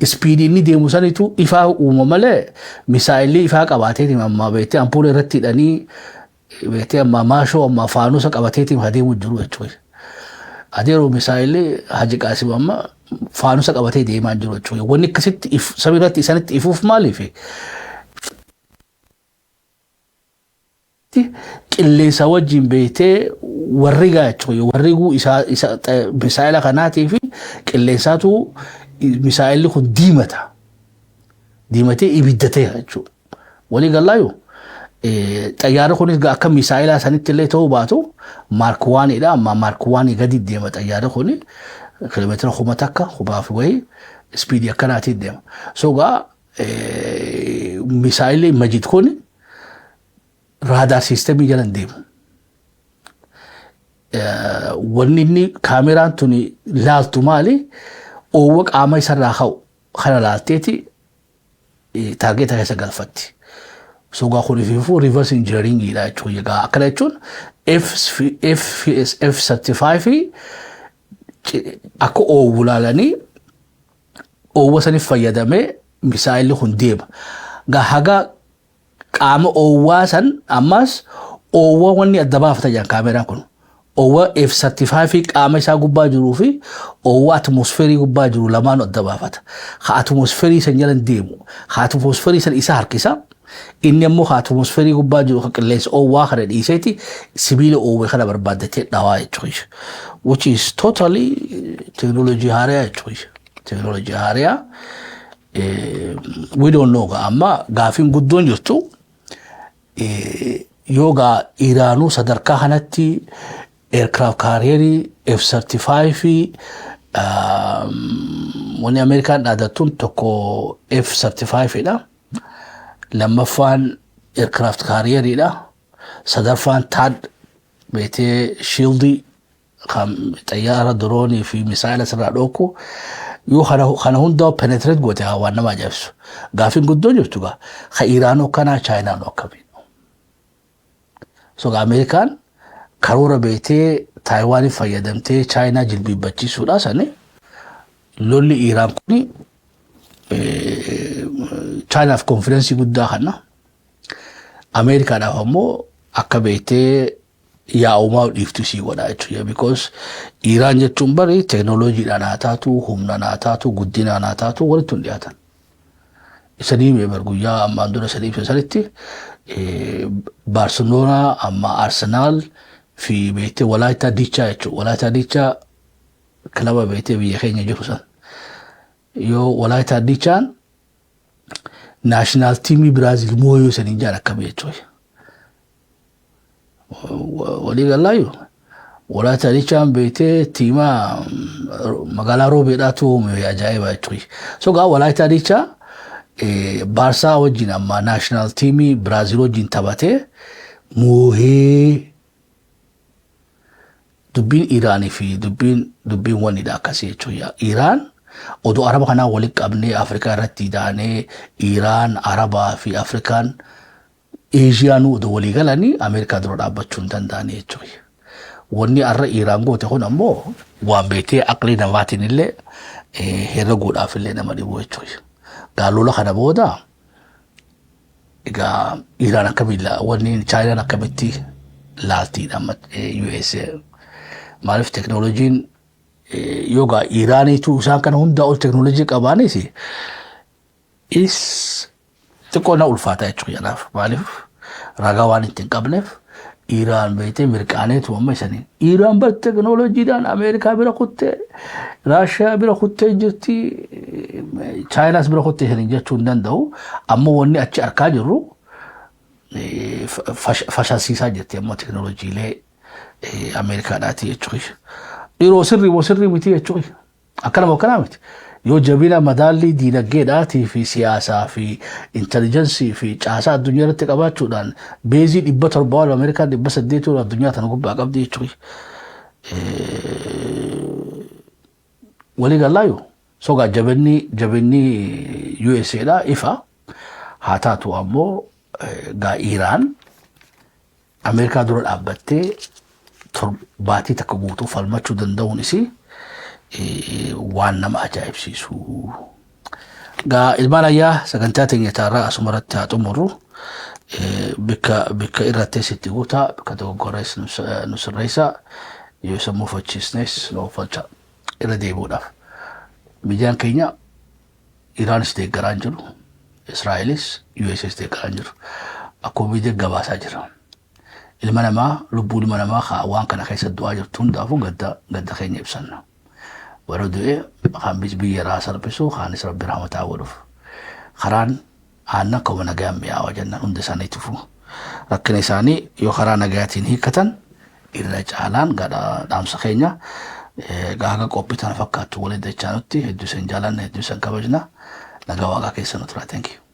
speed inni deemu sanitu ifaa uuma malee misaayilii ifaa qabaateetiin amma beetee ampuula irratti hidhanii beetee amma maashoo amma faanusa qabateetiin adeemu jiru jechuudha. Adeeroo misaayilii Haji Qaasim amma faanusa qabatee deemaa jiru jechuudha. Wanni akkasitti samirratti isanitti ifuuf maaliifi? Qilleensa wajjin beektee warri gaa jechuudha. Warri guu isa misaayila kanaatii fi qilleensaatu misaayilli kun diimata. Diimatee ibiddatee jechuudha. Walii gallaayu xayyaarri kunis akka misaayilaa sanitti illee ta'uu baatu Mark Oneiidha. Amma Mark One gadi deema xayyaarri kuni. Kiiloomeetira 1000, kumaa fi wayii speedii akkanaatiin deema. So gaa misaayilli Majid kun radar systemii jala hin deemu. Wanni inni kaameraan tuni laaltu maali? Oowwa qaama isarraa ka'u kana laalteeti targeta keessa galfatti. So gaa kun ifiifuu reverse engineeringiidha jechuudha. Egaa akkana jechuun F F F35 akka oowwu laalanii oowwa saniif fayyadamee misaayilli kun deema. Gaa haga qaama oowwaa san ammas oowwa wanni adda baafata jedhan kaameraan kun. Oowwa F35 qaama isaa gubbaa jiruu fi oowwa atmosferii gubbaa jiru lamaan adda baafata. Ha atmosferii san jala deemu. Ha atmosferii san isa harkisa. Inni ammoo ha atmosferii gubbaa jiru ka qilleensa oowwaa kana dhiiseeti sibiila oowwe kana barbaaddatee dhawaa jechuudha. Which is totally teknoolojii haaraa jechuudha. Teknoolojii haaraa. We don't know gaa, amma gaafiin guddoon jirtu yoo gaa Iraanuu sadarkaa kanatti aircraft carrierii F-35, wanni Ameerikaan dhaadattuun tokko F-35 dha. Lammaffaan aircraft carrieriidha. Sadaffaan THAAD beetee shieldii kan xayyaara, droneii fi misaayila sirraa dhooku yoo kana hundaa penetrate goote waan nama ajaa'ibsu. Gaafiin guddoo jirtu gaa ka Iraanuu akkanaa, Chaayinaanuu akkamii. So Ameerikaan karoora beetee Taayiwaaniif fayyadamtee Chaayinaa jilbiibbachiisuudha sani, lolli Iraan kuni Chaayinaaf confidenceii guddaa kanna. Ameerikaadhaaf ammoo akka beektee yaa'umaa dhiiftu isii godha jechuudha. Because Iraan jechuun bari teeknooloojiidhaan haa taatu, humnaan haa taatu, guddinaan haa taatu walitti hin dhiyaatan. Isanii mee bar guyyaa ammaan dura sadii ibsa sanitti Baarseloonaa amma Arsenaal fi beektee Walaayittaa Diichaa jechuudha. Walaayittaa Diichaa kilaba beektee biyya keenya jiru san. Yoo Walaayittaa Diichaan national teamii Biraazil mooyuu saniin jaan akkamii jechuudha. Walii galaayu Walaayittaa Diichaan beektee teama magaalaa Roobeedhaatu uume, ajaa'iba jechuudha. So gaa Walaayittaa Diichaa Baarsaa wajjin amma national teamii Biraazil wajjin taphatee moohee, dubbiin Iraanii fi dubbiin wannidha akkasii jechuudha. Iraan odoo Araba kanaa walitti qabnee Afrikaa irratti daanee, Iraan, Arabaa fi Afrikaan, Eeshiyaanuu odoo walii galanii Ameerikaa dura dhaabbachuu hin danda'anii jechuudha. Wanni har'a Iraan goote kun ammoo waan beektee aqlii namaatiin illee herreguudhaaf illee nama dhibu jechuudha. Gaalola kana booda egaa Iraan akkamiin, wanni Chaayinaan akkamitti laaltiidha amma USA? Maaliif teknooloojiin yoogaa Iraaniitu isaan kana hundaa ol teknooloojii qabaanis is xiqqoo na ulfaata jechuudha kanaaf. Maaliif ragaa waan itti hin qabneef Iraan beektee mirqaaneetu amma isaniin. Iraan bar teknooloojiidhaan Ameerikaa bira kuttee, Raashiyaa bira kuttee jirti, Chaayinaas bira kuttee isaniin jechuu hin danda'u. Ammoo wanni achi arkaa jirru fashasiisaa jirti amma teknooloojiilee Ameerikaadhaati jechuudha. Dhiiroo sirrii moo sirrii miti jechuudha. Akkanuma akkanaa miti. Yoo jabina madaallii diinagdeedhaatii fi siyaasaa fi intelligenceii fi caasaa addunyaa irratti qabaachuudhaan baseii 700 ol, Ameerikaan 800 ol addunyaa tana gubbaa qabdi jechuudha. Walii galaayu. Sogaa jabinni USAdha ifa. Haa taatu ammoo gaa Iraan Ameerikaa dura dhaabbattee baatii takka guutuu falmachuu danda'uun isii waan nama ajaa'ibsiisu. Gaa ilmaan ayyaa, sagantaa teenya taarraa asuma irratti haa xumurru. Bikka irratti sitti guutaa, bikka dogoggorrees nu sirreessa, yoo isa mufachiisnes nu uffalcha irra deebi'uudhaaf. Miidiyaan keenya Iraanis deeggaraa hin jiru. Israa'elis USS deeggaraa hin jiru. Akkuma miidiyaa gabaasaa jira. Ilma namaa, lubbuu ilma namaa haa waan kana keessa du'aa jirtu hundaafuu gadda keenya ibsanna. Warra du'e kaan biyya irraa salphisu, kaanis Rabbi rahmataa godhuuf. Karaan aannan akkuma nagaan mi'aawa jennaan hunda isaaniitiifuu. Rakkina isaanii yoo karaa nagayaatiin hiikkatan irra caalaan dhaamsa keenya. Egaa haga qophii tana fakkaattu waliin dachaanutti, hedduu isin jaalanna, hedduu isin kabajna. Nagaa Waaqaa keessa nu tura. Thank you.